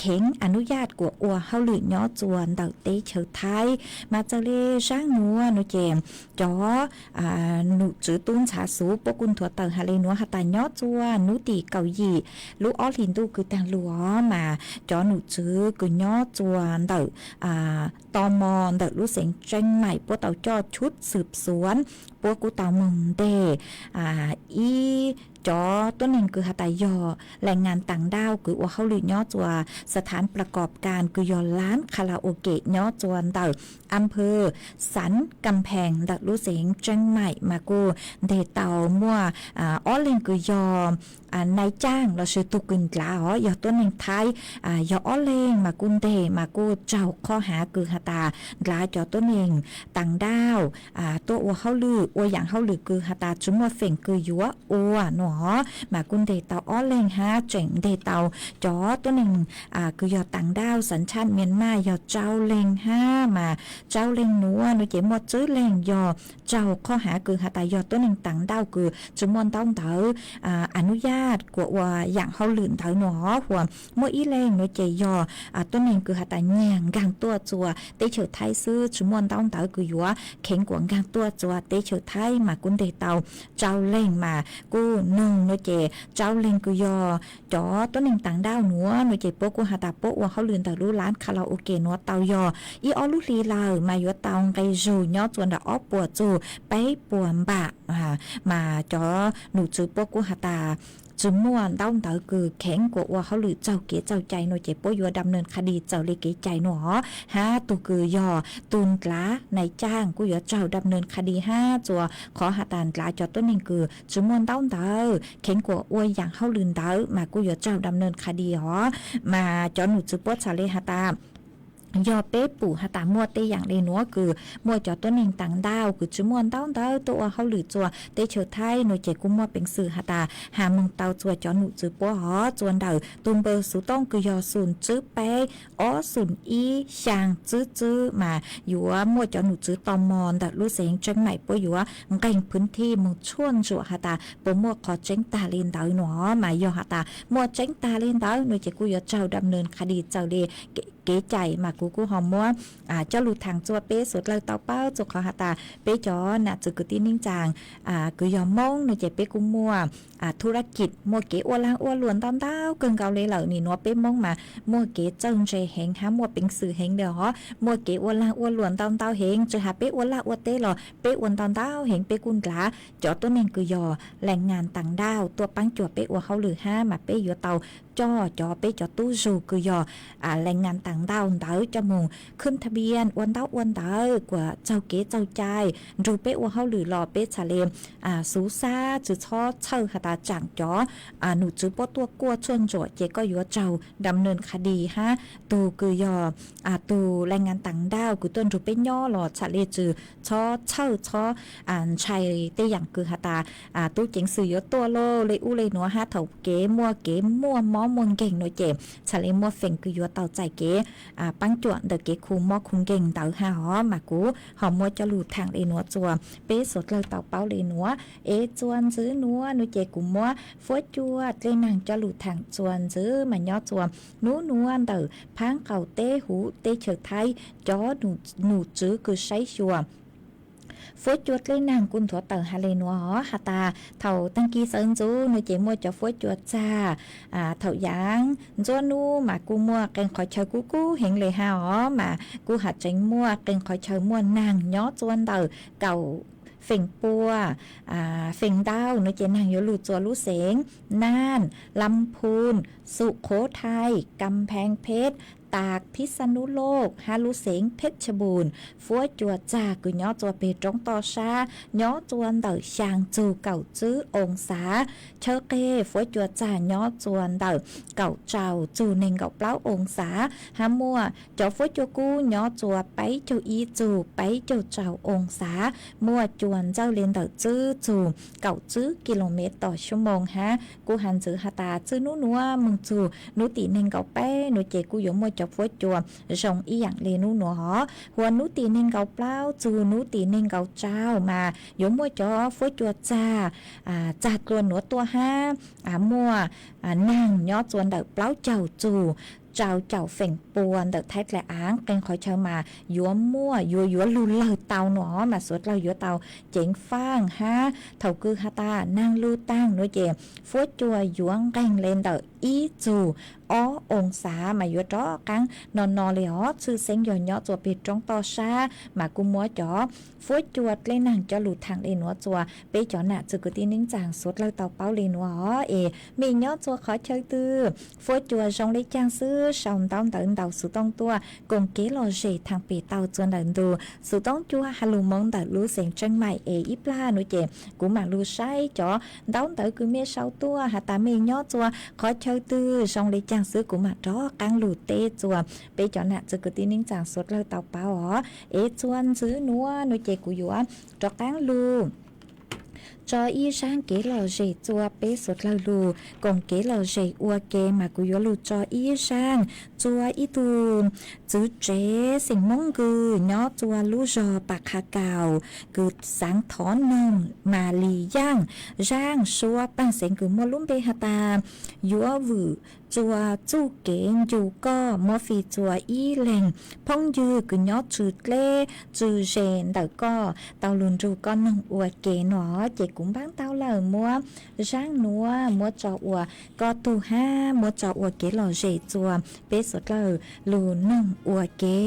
kheev a nub yaj kuas ua hauj lwm nyob txuas ntawm teb chaws Thaib. Mas txawm li zaaj nuav no ces cov num tswv tub ntxhab xuv puab kuj nthuav tawm has li nuav has tas nyob txuas nub tim kaum yim lub ob hlis ntuj kws taag lug os mas cov num tswv kws nyob txuas ntawm to mos ntawm lub xeev Tseeb Maim puab tau coj tshub xwm xuav puab kuj tau moog nteg ib cov tuab neeg kws has tas yog lais ngas taam ntaaj kws ua hauj lwm nyob txuas xav thav pla kom kas kws yog laab kha la ua kem nyob txuas ntawm a phawv Xav Kam Phees ntawm lub xeev Tseeb Maim mas kuj nteg tau muaj ob leeg kws yog nais caaj lossis tug kws ndlav os yog tuab neeg Thaib yog ob leeg mas kuj nteg mas kuj raug qhov hav kws has tas ndlav cov tuab neeg taam ntaaj tuaj ua hauj lwm ua yaam hauj lwm kws has tas tsi muaj feem kws yuav ua no mas kuj nteg tau ob leeg hab tseem nteg tau cov tuab neeg kws yog taam ntaaj xav tshaj Mias Mas yog rau leeg hab mas rau leeg nuav no ces muaj tswv leeg yog raug qhov hav kws has tas yog tuab neeg taam ntaaj kws tsi muaj ntaub ntawv a nub yaj kuas ua yaam hauj lwm ntawd no hos. Muaj ib leeg no ces yog tuab neeg kws has tas nyiag nkaag tuaj txuas teb chaws Thaib xwb tsi muaj ntaub ntawv kws yuav kheev kuas nkaag tuaj txuas teb chaws Thaib mas kuj nteg tau rau leeg mas kuj noog no ces rau leeg kws yog cov tuab neeg taam ntaaj nuav no ces puab kuj has tas puab ua hauj lwm ntawm lub laab kha la ua kem nuav tau yog ib ob lub hli lawm mas yuav tau nqe zug nyob txuas ntawm ob puas txug peb puas npam mas cov num tswv puab kuj has tas tsi muaj ntaub ntawv kws kheev kuas ua hauj lwm txaug kev txaug cai no ces puab yuav dam nws qha di txawm li kev cai no hab tug kws yog tug ndlav nais caaj kuj yuav raug dam nws qha di hab txuas qhov has tas ndlav cov tuab neeg kws tsi muaj ntaub ntawv kheev kuas ua yaam hauj lwm ntawd mas kuj yuav raug dam nws qha di hos. Mas cov num tswv puab txhad li has tas yog peb pum has tas muaj tej yaam le nuav kws muaj cov tuab neeg taam ntaaj kws tsi muaj ntaub ntawv tuaj ua hauj lwm txuas teb chaws Thaib no ces kuj muaj peev xwm has tas has moog tau txuas cov num tswv puab hov txuas ntawm tug npawb xuv tooj kws yog xoom tswb peb ob xoom ib xyaa tswb tswb mas yuav muaj cov num tswv to mos ntawm lub xeev Tseeb Maim puab yuav nqeeg phwv thij moog tshuaj ntsuam has tas puas muaj qhov tseeb tag li ntawd no mas yog has tas muaj tseeb tag li ntawd no ces kuj yuav raug dam nws qha di txawm li kev cai mas kuv kuj ho muab coj lug thaam rua peb suav dlawg tau paub rua qhov has tas peb cov nam txwv kwv tij neej tsaa kws yog Moob no ces peb kuj muaj thu la kij, muaj kev ua laag ua luam ntau ntau kawg nkaus le lawm. Nim nuav peb Moob mas muaj kev txawj ntse heev hab muaj peev xwm heev le os, muaj kev ua laag ua luam ntau ntau heev. Tsi has peb ua laj ua teb los peb ua ntau ntau heev, peb kuj ndlav cov tuab neeg kws yog แรงงานต่างด้าว tuaj paab cuam peb ua hauj lwm hab mas peb yuav tau coj cov peb cov tub zug kws yog แรงงานต่างด้าว ntawd coj moog khwb tha npias ua ntaub ua ntawv kuas txaug kev txaug cai nrug peb ua hauj lwm los peb txhad le xuv xab, tsi txhob txhawj has tas tsaam cov num tswv puab tuaj kuaj tshuaj ntsuam ces koj yuav raug ดำเนินคดี hab. Tug kws yog tug แรงงานต่างด้าว kws tuaj nrug peb nyob los txhad le tsi txhob txhawj txhob ntshai tej yaam kws has tas tub ceev xwm yuav tuaj lauj le ub le nuav hab. Thaum kev muaj kev muaj mob muaj nkeeg nuav ces txhad le muaj feem kws yuav tau txais kev paab cuam ntawm kev khu mob khu nkeeg ntawd hab os. Mas kuv ho muab coj lug thaam le nuav rua peb suav dlawg tau paub le nuav. Es txuas ntxiv nuav nuav ces kuv muab fuab cua dlej naag coj lug thaam txuas ntxiv mas nyob rua nub nuav ntawm Phaab Qaum teb huv teb chaws Thaib cov num tswv kws saib xyuas fuab cua dlej naag kuj nthuav tawm has le nuav os. Has tas thaum taag kis sawv ntxuv nuav ces muaj cov fuab cua txag. Thaum yaav ntsuab nub mas kuj muaj qee qhov chaw kub kub heev le hab os, mas kuj has tseev muaj qee qhov chaw muaj naag nyob rua ntawm Kaum Feem Pua, Feem Ntau nuav ces naag yuav lug rua lub xeev Naj, Lam Phun, Sum Khuv Thai, Kam Pheej Pheb, Taag, Phib Xab Nub Loj hab lub xeev Pheb Cha Npum. Fuab cua txag kws nyob rua peg roob toj sab nyob rua ntawm xyaa txug kaum tsib oo xav. Chaw qeg fuab cua txag nyob rua ntawm kaum rau txug neeg nkaum plaub oo xav, hab muaj cov fuab cua kub nyob rua peb caug ib txug peb caug rau oo xav, muaj cua ntsawj le ntawm tsib txug kaum tsib ki lo mev tom xuab moos hab. Kuj has ntxiv has tas txij nub nuav moog txug nub tim neeg nkaum peb nuav ces kuj yuav muaj cov fuab cua zoo ib yaam le nub nuav os. Huas nub tim neeg nkaum plaub txug nub tim neeg nkaum rau mas yuav muaj cov fuab cua txag, txag dlua nuav tuaj hab. Muaj naag nyob rua ntawm plaub caug txug rau caum feem pua ntawm Thaib Dlai Aav. Qee qhov chaw mas yuav muaj yuav yuav lug lawg tau nuav mas suav dlawg yuav tau ceev faaj hab. Thaum kws has tas naag lug taag nuav ces fuab cua yuav nqeeg le ntawm ib txug ob oo xav mas yuav rov qaab no no le os. Tshwj xeeb yog nyob rua peg roob toj sab mas kuj muab cov fuab cua dlej naag coj lug thaam le nuav rua peb cov nam txwv kwv tij neej tsaa suav dlawg tau paub le nuav os. Es mej nyob rua qhov chaw twg fuab cua zoo le caag xwb sau ntaub ntawv ntau xuv tooj tuaj koom kev lom zem thaam pem tau rua ntawm ntu xuv tooj cua ha lug moov ntawm lub xeev Tseeb Maim es ib plag nuav ces kuv maam lug saib cov ntaub ntawv kws mej sau tuaj has tas mej nyob rua qhov chaw twg zoo le caag xwb kuv maam rov qaab lug teb rua peb cov nam txwv kwv tij neej tsaa suav dlawg tau paub os. Es txuas ntxiv nuav nuav ces kuv yuav rov qaab lug tso ib zaaj kev lom zem rua peb suav dlawg lug koom kev lom zem ua ke mas kuv yuav lug tso ib zaaj rua ib tug txwv tsev xeem Moob Kws nyob rua lub zog Pas Qha Kaus kws xaav thov noog Mas Lis Yaaj. Zaaj suab paaj xeev kws muaj lub npe has tas yuav vwm rua txuj kev ncu koj, muab fij rua ib leeg phooj ywg kws nyob tsw dleb tsw ze ntawm koj tau lug nrug koj noog ua ke no. Ces kuv npaab tau lawm muab zaaj nuav muab tso ua koj tug hab muab tso ua kev lom zem rua peb suav dlawg lug noog ua ke.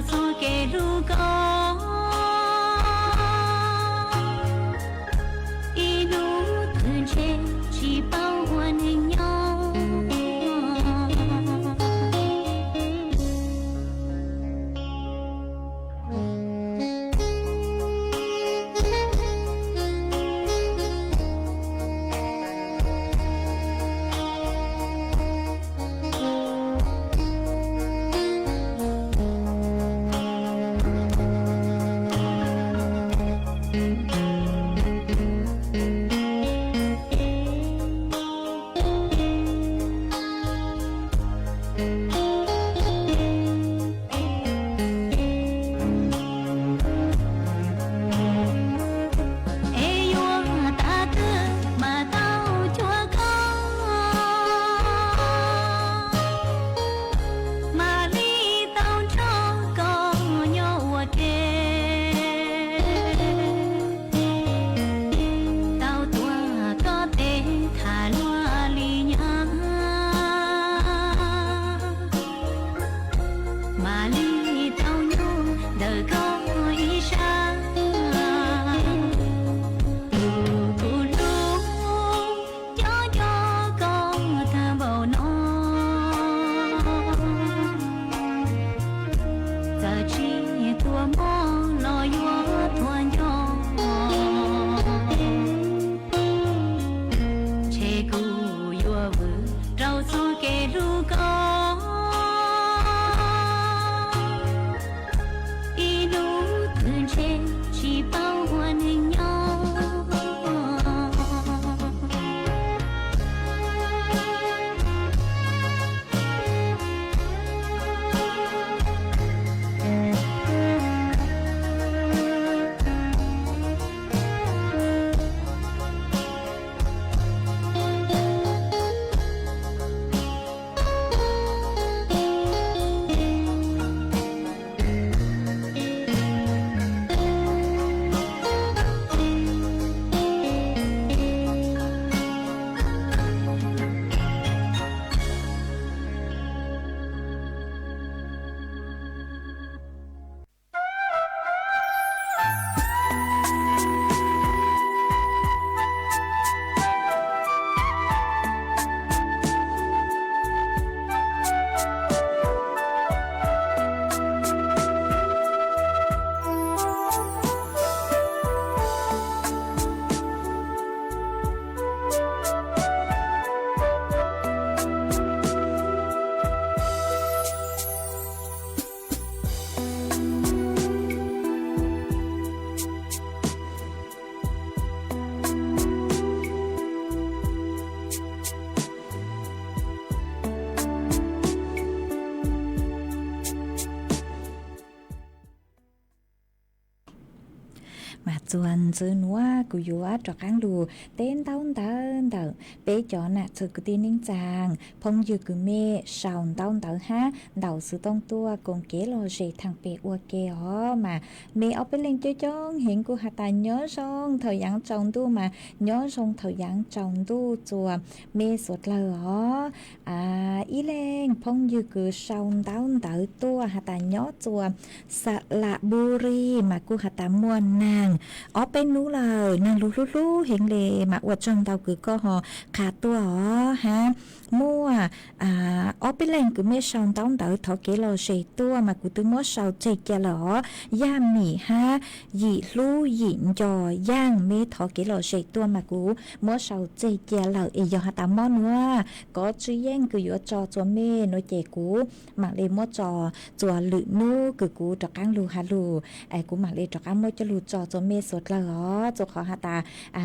txoj kev hlub koj, ib hnub twg ntshe tsis paub ua neeg nyob. Es yuav tas twg mas tau cuag koj, mam li tau nrog koj nyob ua ke, tau tuav koj tes tham luag li nyab, mam li tau nyob ntawm koj ib sab. Tus kuv hlub, nco nco koj tag npaum no, txawm tsis tuag mob los yuav tuag nco, ntshe kuv yuav vwm rau txoj kev hlub koj, ib hnub twg ntshe tsis paub ua neeg nyob. Mas txuas ntxiv nuav kuv yuav rov qaab lug teb ntaub ntawv ntawm peb cov nam txwv kwv tij neej tsaa, phooj ywg kwv mej sau ntaub ntawv hab ntaus xov tooj tuaj koom kev lom zem thaam pem ua ke os. Mas mej ob peb leej coob coob heev kuj has tas nyob zoo thaum yaav tsaus ntuj, mas nyob zoo thaum yaav tsaus ntuj txuas mej suav dlawg os. Ib leej phooj ywg kws sau ntaub ntawv tuaj has tas nyob txuas Salavuri mas kuj has tas muaj naag ob peb nub lawm, naag lug hlub hlub heev le, mas ua tsaug ntau kws koj ho qha tuaj os hab. Muaj ob peb leeg kws mej sau ntaub ntawv thov kev lom zem tuaj mas kuv twb muab sau tseg cia lawm os. Yaj Mim hab Yim Hlub Yim Nco Yaaj, mej thov kev lom zem tuaj mas kuv muab sau tseg cia lawm. Es yog has tas mob nuav kov tsw yeej kws yuav tso txuas mej nuav ces kuv maam le muab tso txuas lwm nub kws kuv rov qaab lug has lug, kuv maam le rov qaab muab coj lug tso txuas mej suav dlawg os. Txuas qhov has tas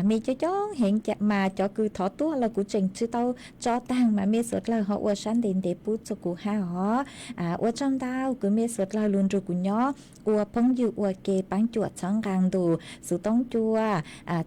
mej coob coob heev mas cov kws thov tuaj los kuv tseem tsi tau tso taag mas mej suav dlawg ho ua sab ntev ntev pub txuas kuv hab os. Ua tsaug ntau kws mej suav dlawg lug nrug kuv nyob ua phooj ywg ua ke, paab cuam txhawb nqaa ntu xov tooj cua,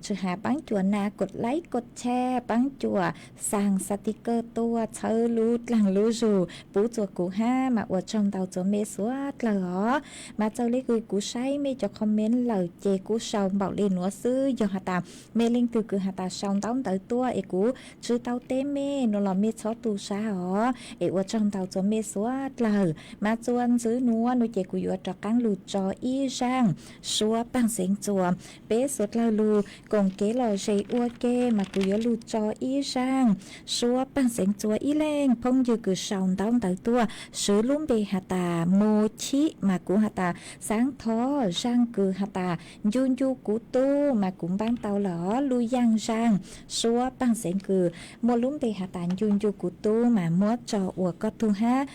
tsi has paab cuam na kod laib kod tshaj, paab cuam xaa xaa ti kawj tuaj txhawb lub dlaag lub zug pub txuas kuv hab mas ua tsaug ntau txuas mej suav dlawg os. Mas txawm le kws kuv saib mej cov comment lawm ces kuv sau npaum li nuav xwb. Yog has tas mej leej twg kws has tas sau ntaub ntawv tuaj es kuv tsi tau teb mej nuav los mej txhob tu sab os. Es ua tsaug ntau rua mej suav dlawg. Mas rua ntxiv nuav nuav ces kuv yuav rov qaab lug tso ib zaaj suab paag xeev rua peb suav dlawg lug koom kev lom zem ua ke, mas kuv yuav lug tso ib zaaj suab paag xeev rua ib leej phooj ywg kws sau ntaub ntawv tuaj, swv lub npe has tas Mu Chib, mas kuv has tas xaav thov zaaj kws has tas Ncu ncu kuv tub, mas kuv npaab tau lawm lub yaaj zaaj suab paag xeev kws muaj lub npe has tas Ncu ncu kuv tub mas muab tso ua koj tug hab.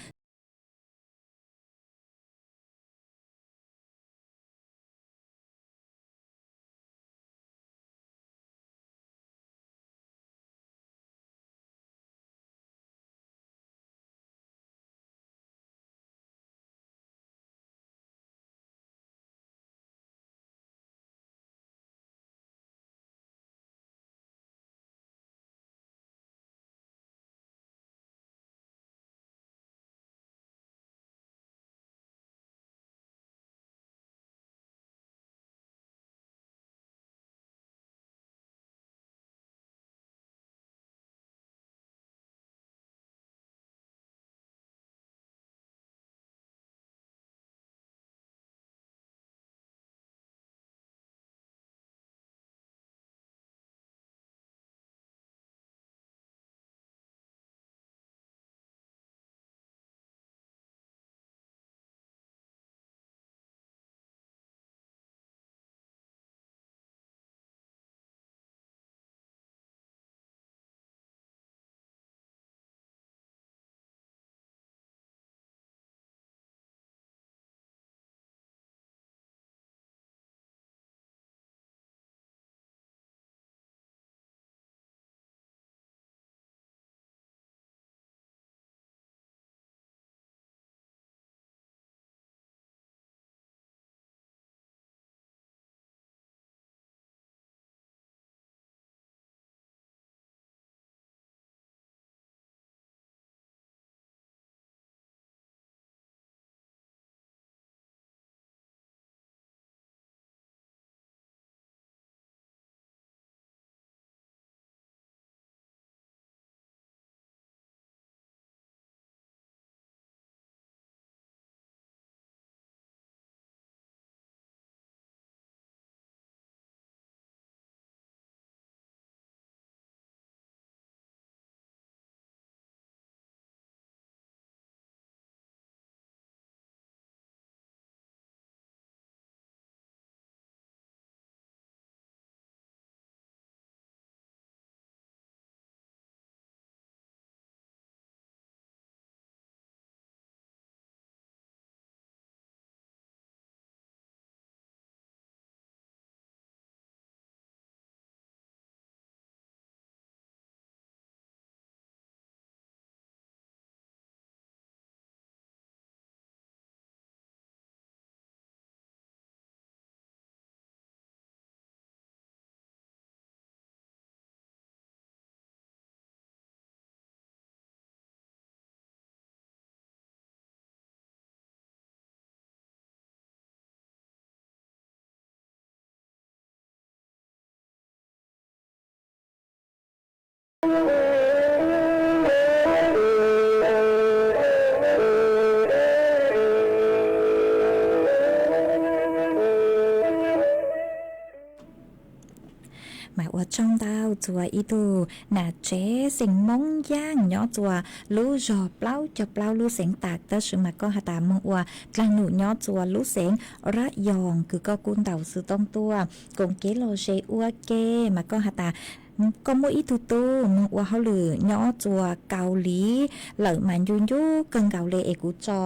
Mas ua tsaug ntau rua ib tug nam tsev xeem Moob Yaaj nyob rua lub zog plaub caug plaub lub xeev Tam, tab sis mas koj has tas moog ua dlaag num nyob rua lub xeev Rab Yoos kws koj kuj ntaus xwm toob tuaj koom kev lom zem ua ke, mas koj has tas koj muaj ib tug tub moog ua hauj lwm nyob rua Kaus Lim lawm mas ncu ncu kawg nkaus le es kuv tso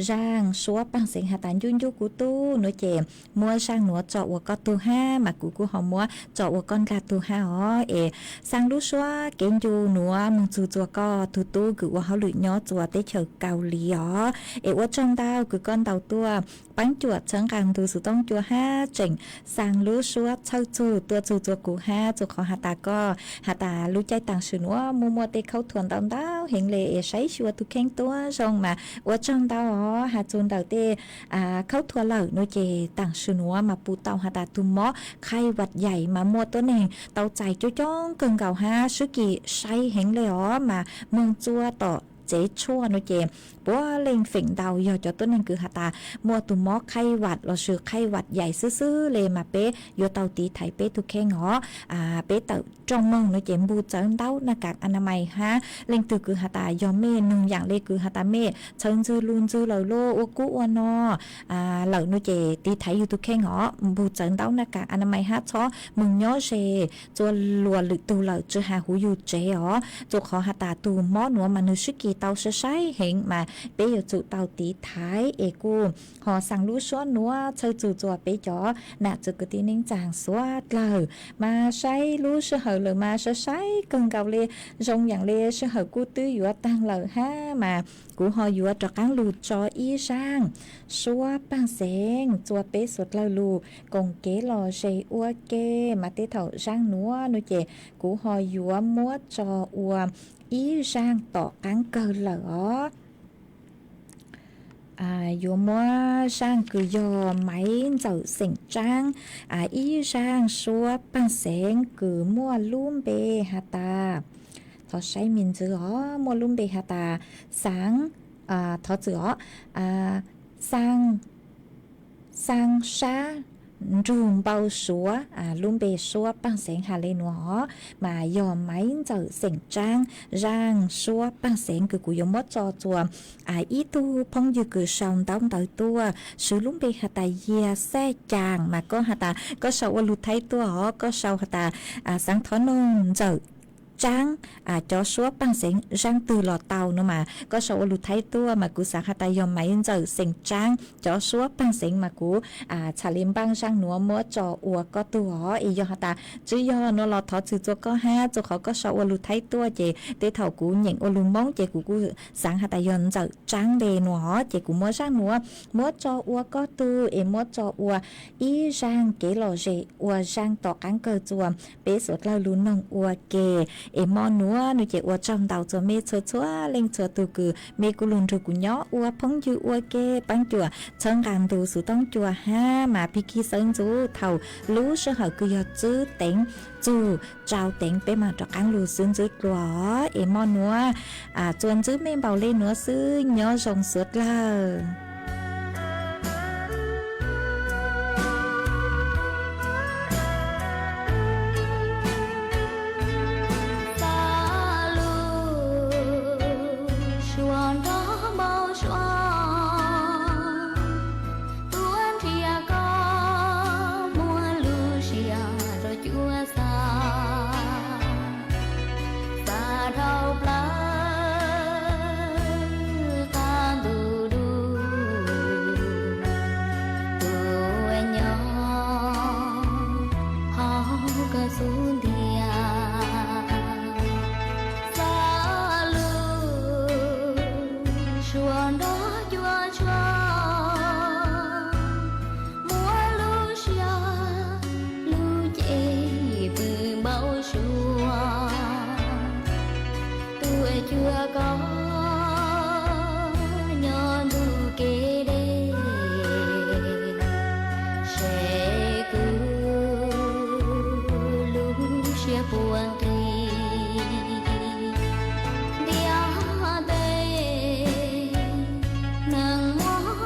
zaaj suab paag xeev has tas ncu ncu kuv tub nuav ces muab zaaj nuav tso ua koj tug hab, mas kuv kuj ho muab tso ua koj nraag tug hab os. Es xaa lub suab kev ncu nuav moog txug rua koj tug tub kws ua hauj lwm nyob rua teb chaws Kaus Lim os. Es ua tsaug ntau kws koj ntaus tuaj paab cuam txhawb nqaa ntu xwm toob cua hab tseem xaa lub suab txhawj txug tuaj txug rua kuv hab, rua qhov has tas koj Has tas lub caij taam sim nuav muaj muaj tej khaub thuas ntau ntau heev le es saib xyuas tug kheej tuab zoo mas ua tsaug ntau os. Has txug ntawm tej khaub thuas lawm nuav ces taam sim nuav mas pum tau has tas tug mob khaij vaj yaim mas muaj tuab neeg tau txais coob coob kawg nkaus hab sib kis sai heev le os mas moog txua tom tsev tshuaj nuav ces puab leej feem ntau yog cov tuab neeg kws has tas muaj tug mob khaij vaj lossis khaij vaj yaim xwb xwb le mas peb yuav tau tiv thaiv peb tug kheej os. Peb tawm rooj moog nuav ces npug txawv ntaub naj kas a na mais hab leej twg kws has tas yog mej noog yaam le kws has tas mej txhawv ntxwg lug ntxwg lawm lauj, ua kub ua no lawm nuav ces tiv thaiv yug tug kheej os, npug txawv ntaub naj kas a na mais hab txhob moog nyob ze txua luas lwm tug lawm tsi has huv yug tsev os. Txua qhov has tas tug mob nuav mas nwg sib kis tau sai sai heev mas peb yuav tsum tau tiv thaiv es kuj ho xaa lub suab nuav txhawj txug txua peb cov nam txiv kwv tij neej tsaa suav dlawg mas saib lub sij hawm lawm mas sai sai kawg nkaus le, zoo yaam le sij hawm kuj twb yuav taag lawm hab mas kuv ho yuav rov qaab lug tso ib zaaj suab paaj xeev txua peb suav dlawg lug koom kev lom zem ua ke mas tej thaum zaaj nuav nuav ces kuv ho yuav muab tso ua ib zaaj tom qaab kawg lawm os. Yuav muab zaaj kws yog Maiv Ntxawm xeem Tsaab, ib zaaj suab paaj xeev kws muaj lub npe has tas, thov saib me ntsis os, muaj lub npe has tas Xaav, thov txwm os, Xaa, Xaa Sab Nrug Npau Suav, lub npe suab paaj xeev has le nuav os, mas yog Maiv Ntxawm xeem Tsaab zaaj suab paaj xeev kws kuv yuav muab tso txua ib tug phooj ywg kws sau ntaub ntawv tuaj, swv lub npe has tas Yiag Xaj Caas mas koj has tas koj sau ua lug Thaib tuaj os, koj sau has tas Xaav thov noog Ntxawm Tsaab cov suab paaj xeev zaaj twg los tau nuav mas koj sau ua lug Thaib tuaj mas kuv xaav has tas yog Maiv Ntxawm xeem Tsaab cov suab paaj xeev mas kuv txhad le npaaj zaaj nuav muab tso ua koj tug os. Es yog has tas tsi yog nuav los thov txwm txua koj hab, txua qhov koj sau ua lug Thaib tuaj ces tej thaum kuv nyeem ua lug Moob ces kuv kuj xaav has tas yog Ntxawm Tsaab le nuav os, ces kuv muab zaaj nuav muab tso ua koj tug es muab tso ua ib zaaj kev lom zem ua zaaj tom qaab kawg txua peb suav dlawg lug noog ua ke. Es mo nuav nuav ces ua tsaug ntau txua mej txhua txhua leej txhua tug kws mej kuj lug nrug kuv nyob ua phooj ywg ua ke, paab cuam txhawb nqaa ntu xuv toob cua hab mas pig kig xawb ntxuv thaum lub sij hawm kws yog tswb teev txug tsau teev peb maam rov qaab lug xwb ntxwb dlua os. Es mo nuav txua ntxwb mej npaum le nuav xwb, nyob zoo suav dlawg. Xav lug suav nrog npau suav, tuav nrhiav koj muaj lub siab rau cuab xav, xav dhau plaws qab ntuj dub, tuav nyob hauv koj xub ntiag. Xav lug suav nrog cuab tshuaj, muab lub siab lub cev pw npau suav, tuav cuag koj nyob ntuj kev deb, seb kuv lub siab puas nqig ntiaj teb neeg muaj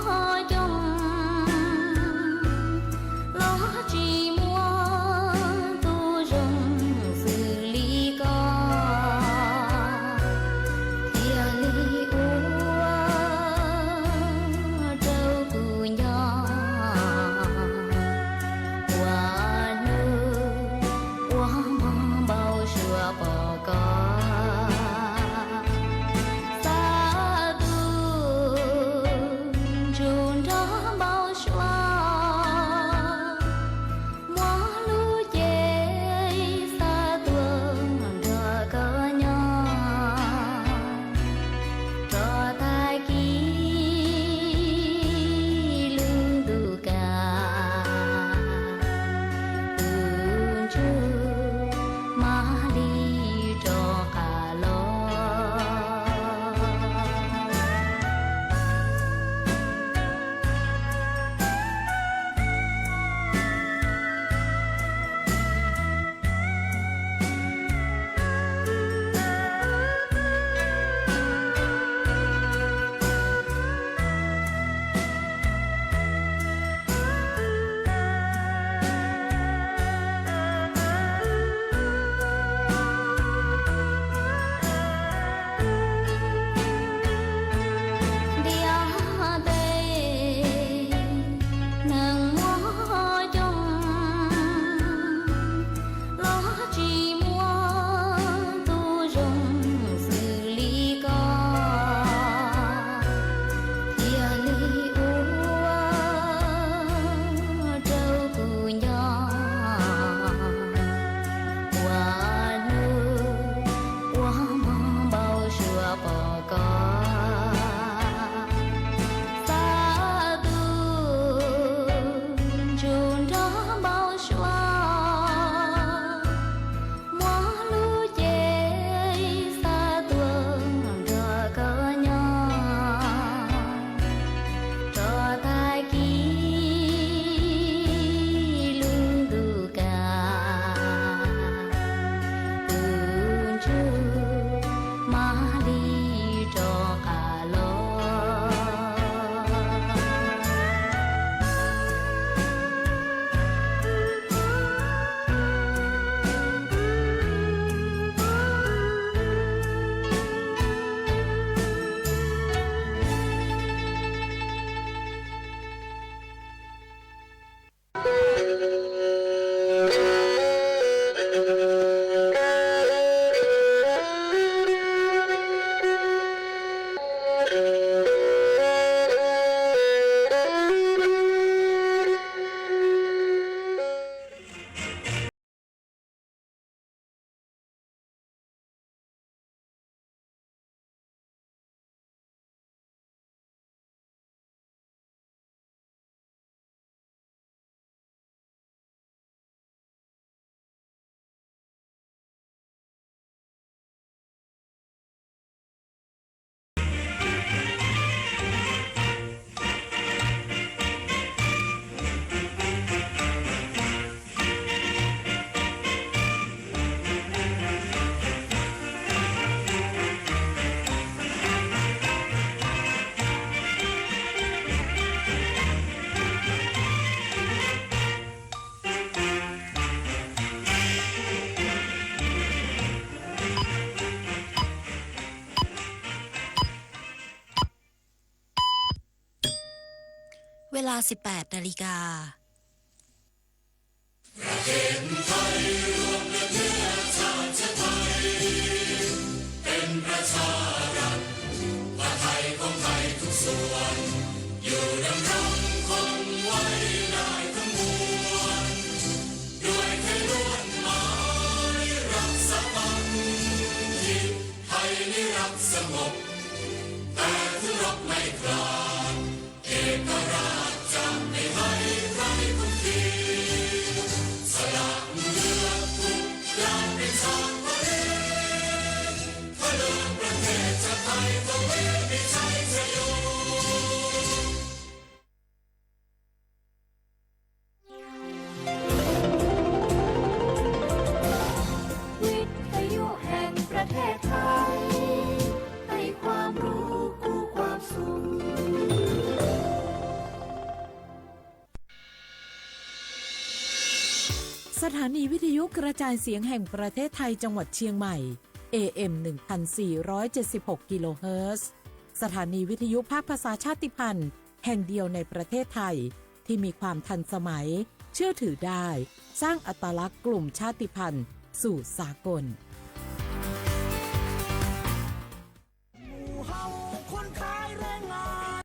เวลา สิบแปดนาฬิกา วิทยุแห่งประเทศไทย ให้ความรู้คู่ความสุข สถานีวิทยุกระจายเสียงแห่งประเทศไทยจังหวัดเชียงใหม่ เอ เอ็ม หนึ่งพันสี่ร้อยเจ็ดสิบหก กิโลเฮิรตซ์ สถานีวิทยุภาคภาษาชาติพันธุ์แห่งเดียวในประเทศไทย ที่มีความทันสมัย เชื่อถือได้ สร้างอัตลักษณ์กลุ่มชาติพันธุ์สู่สากล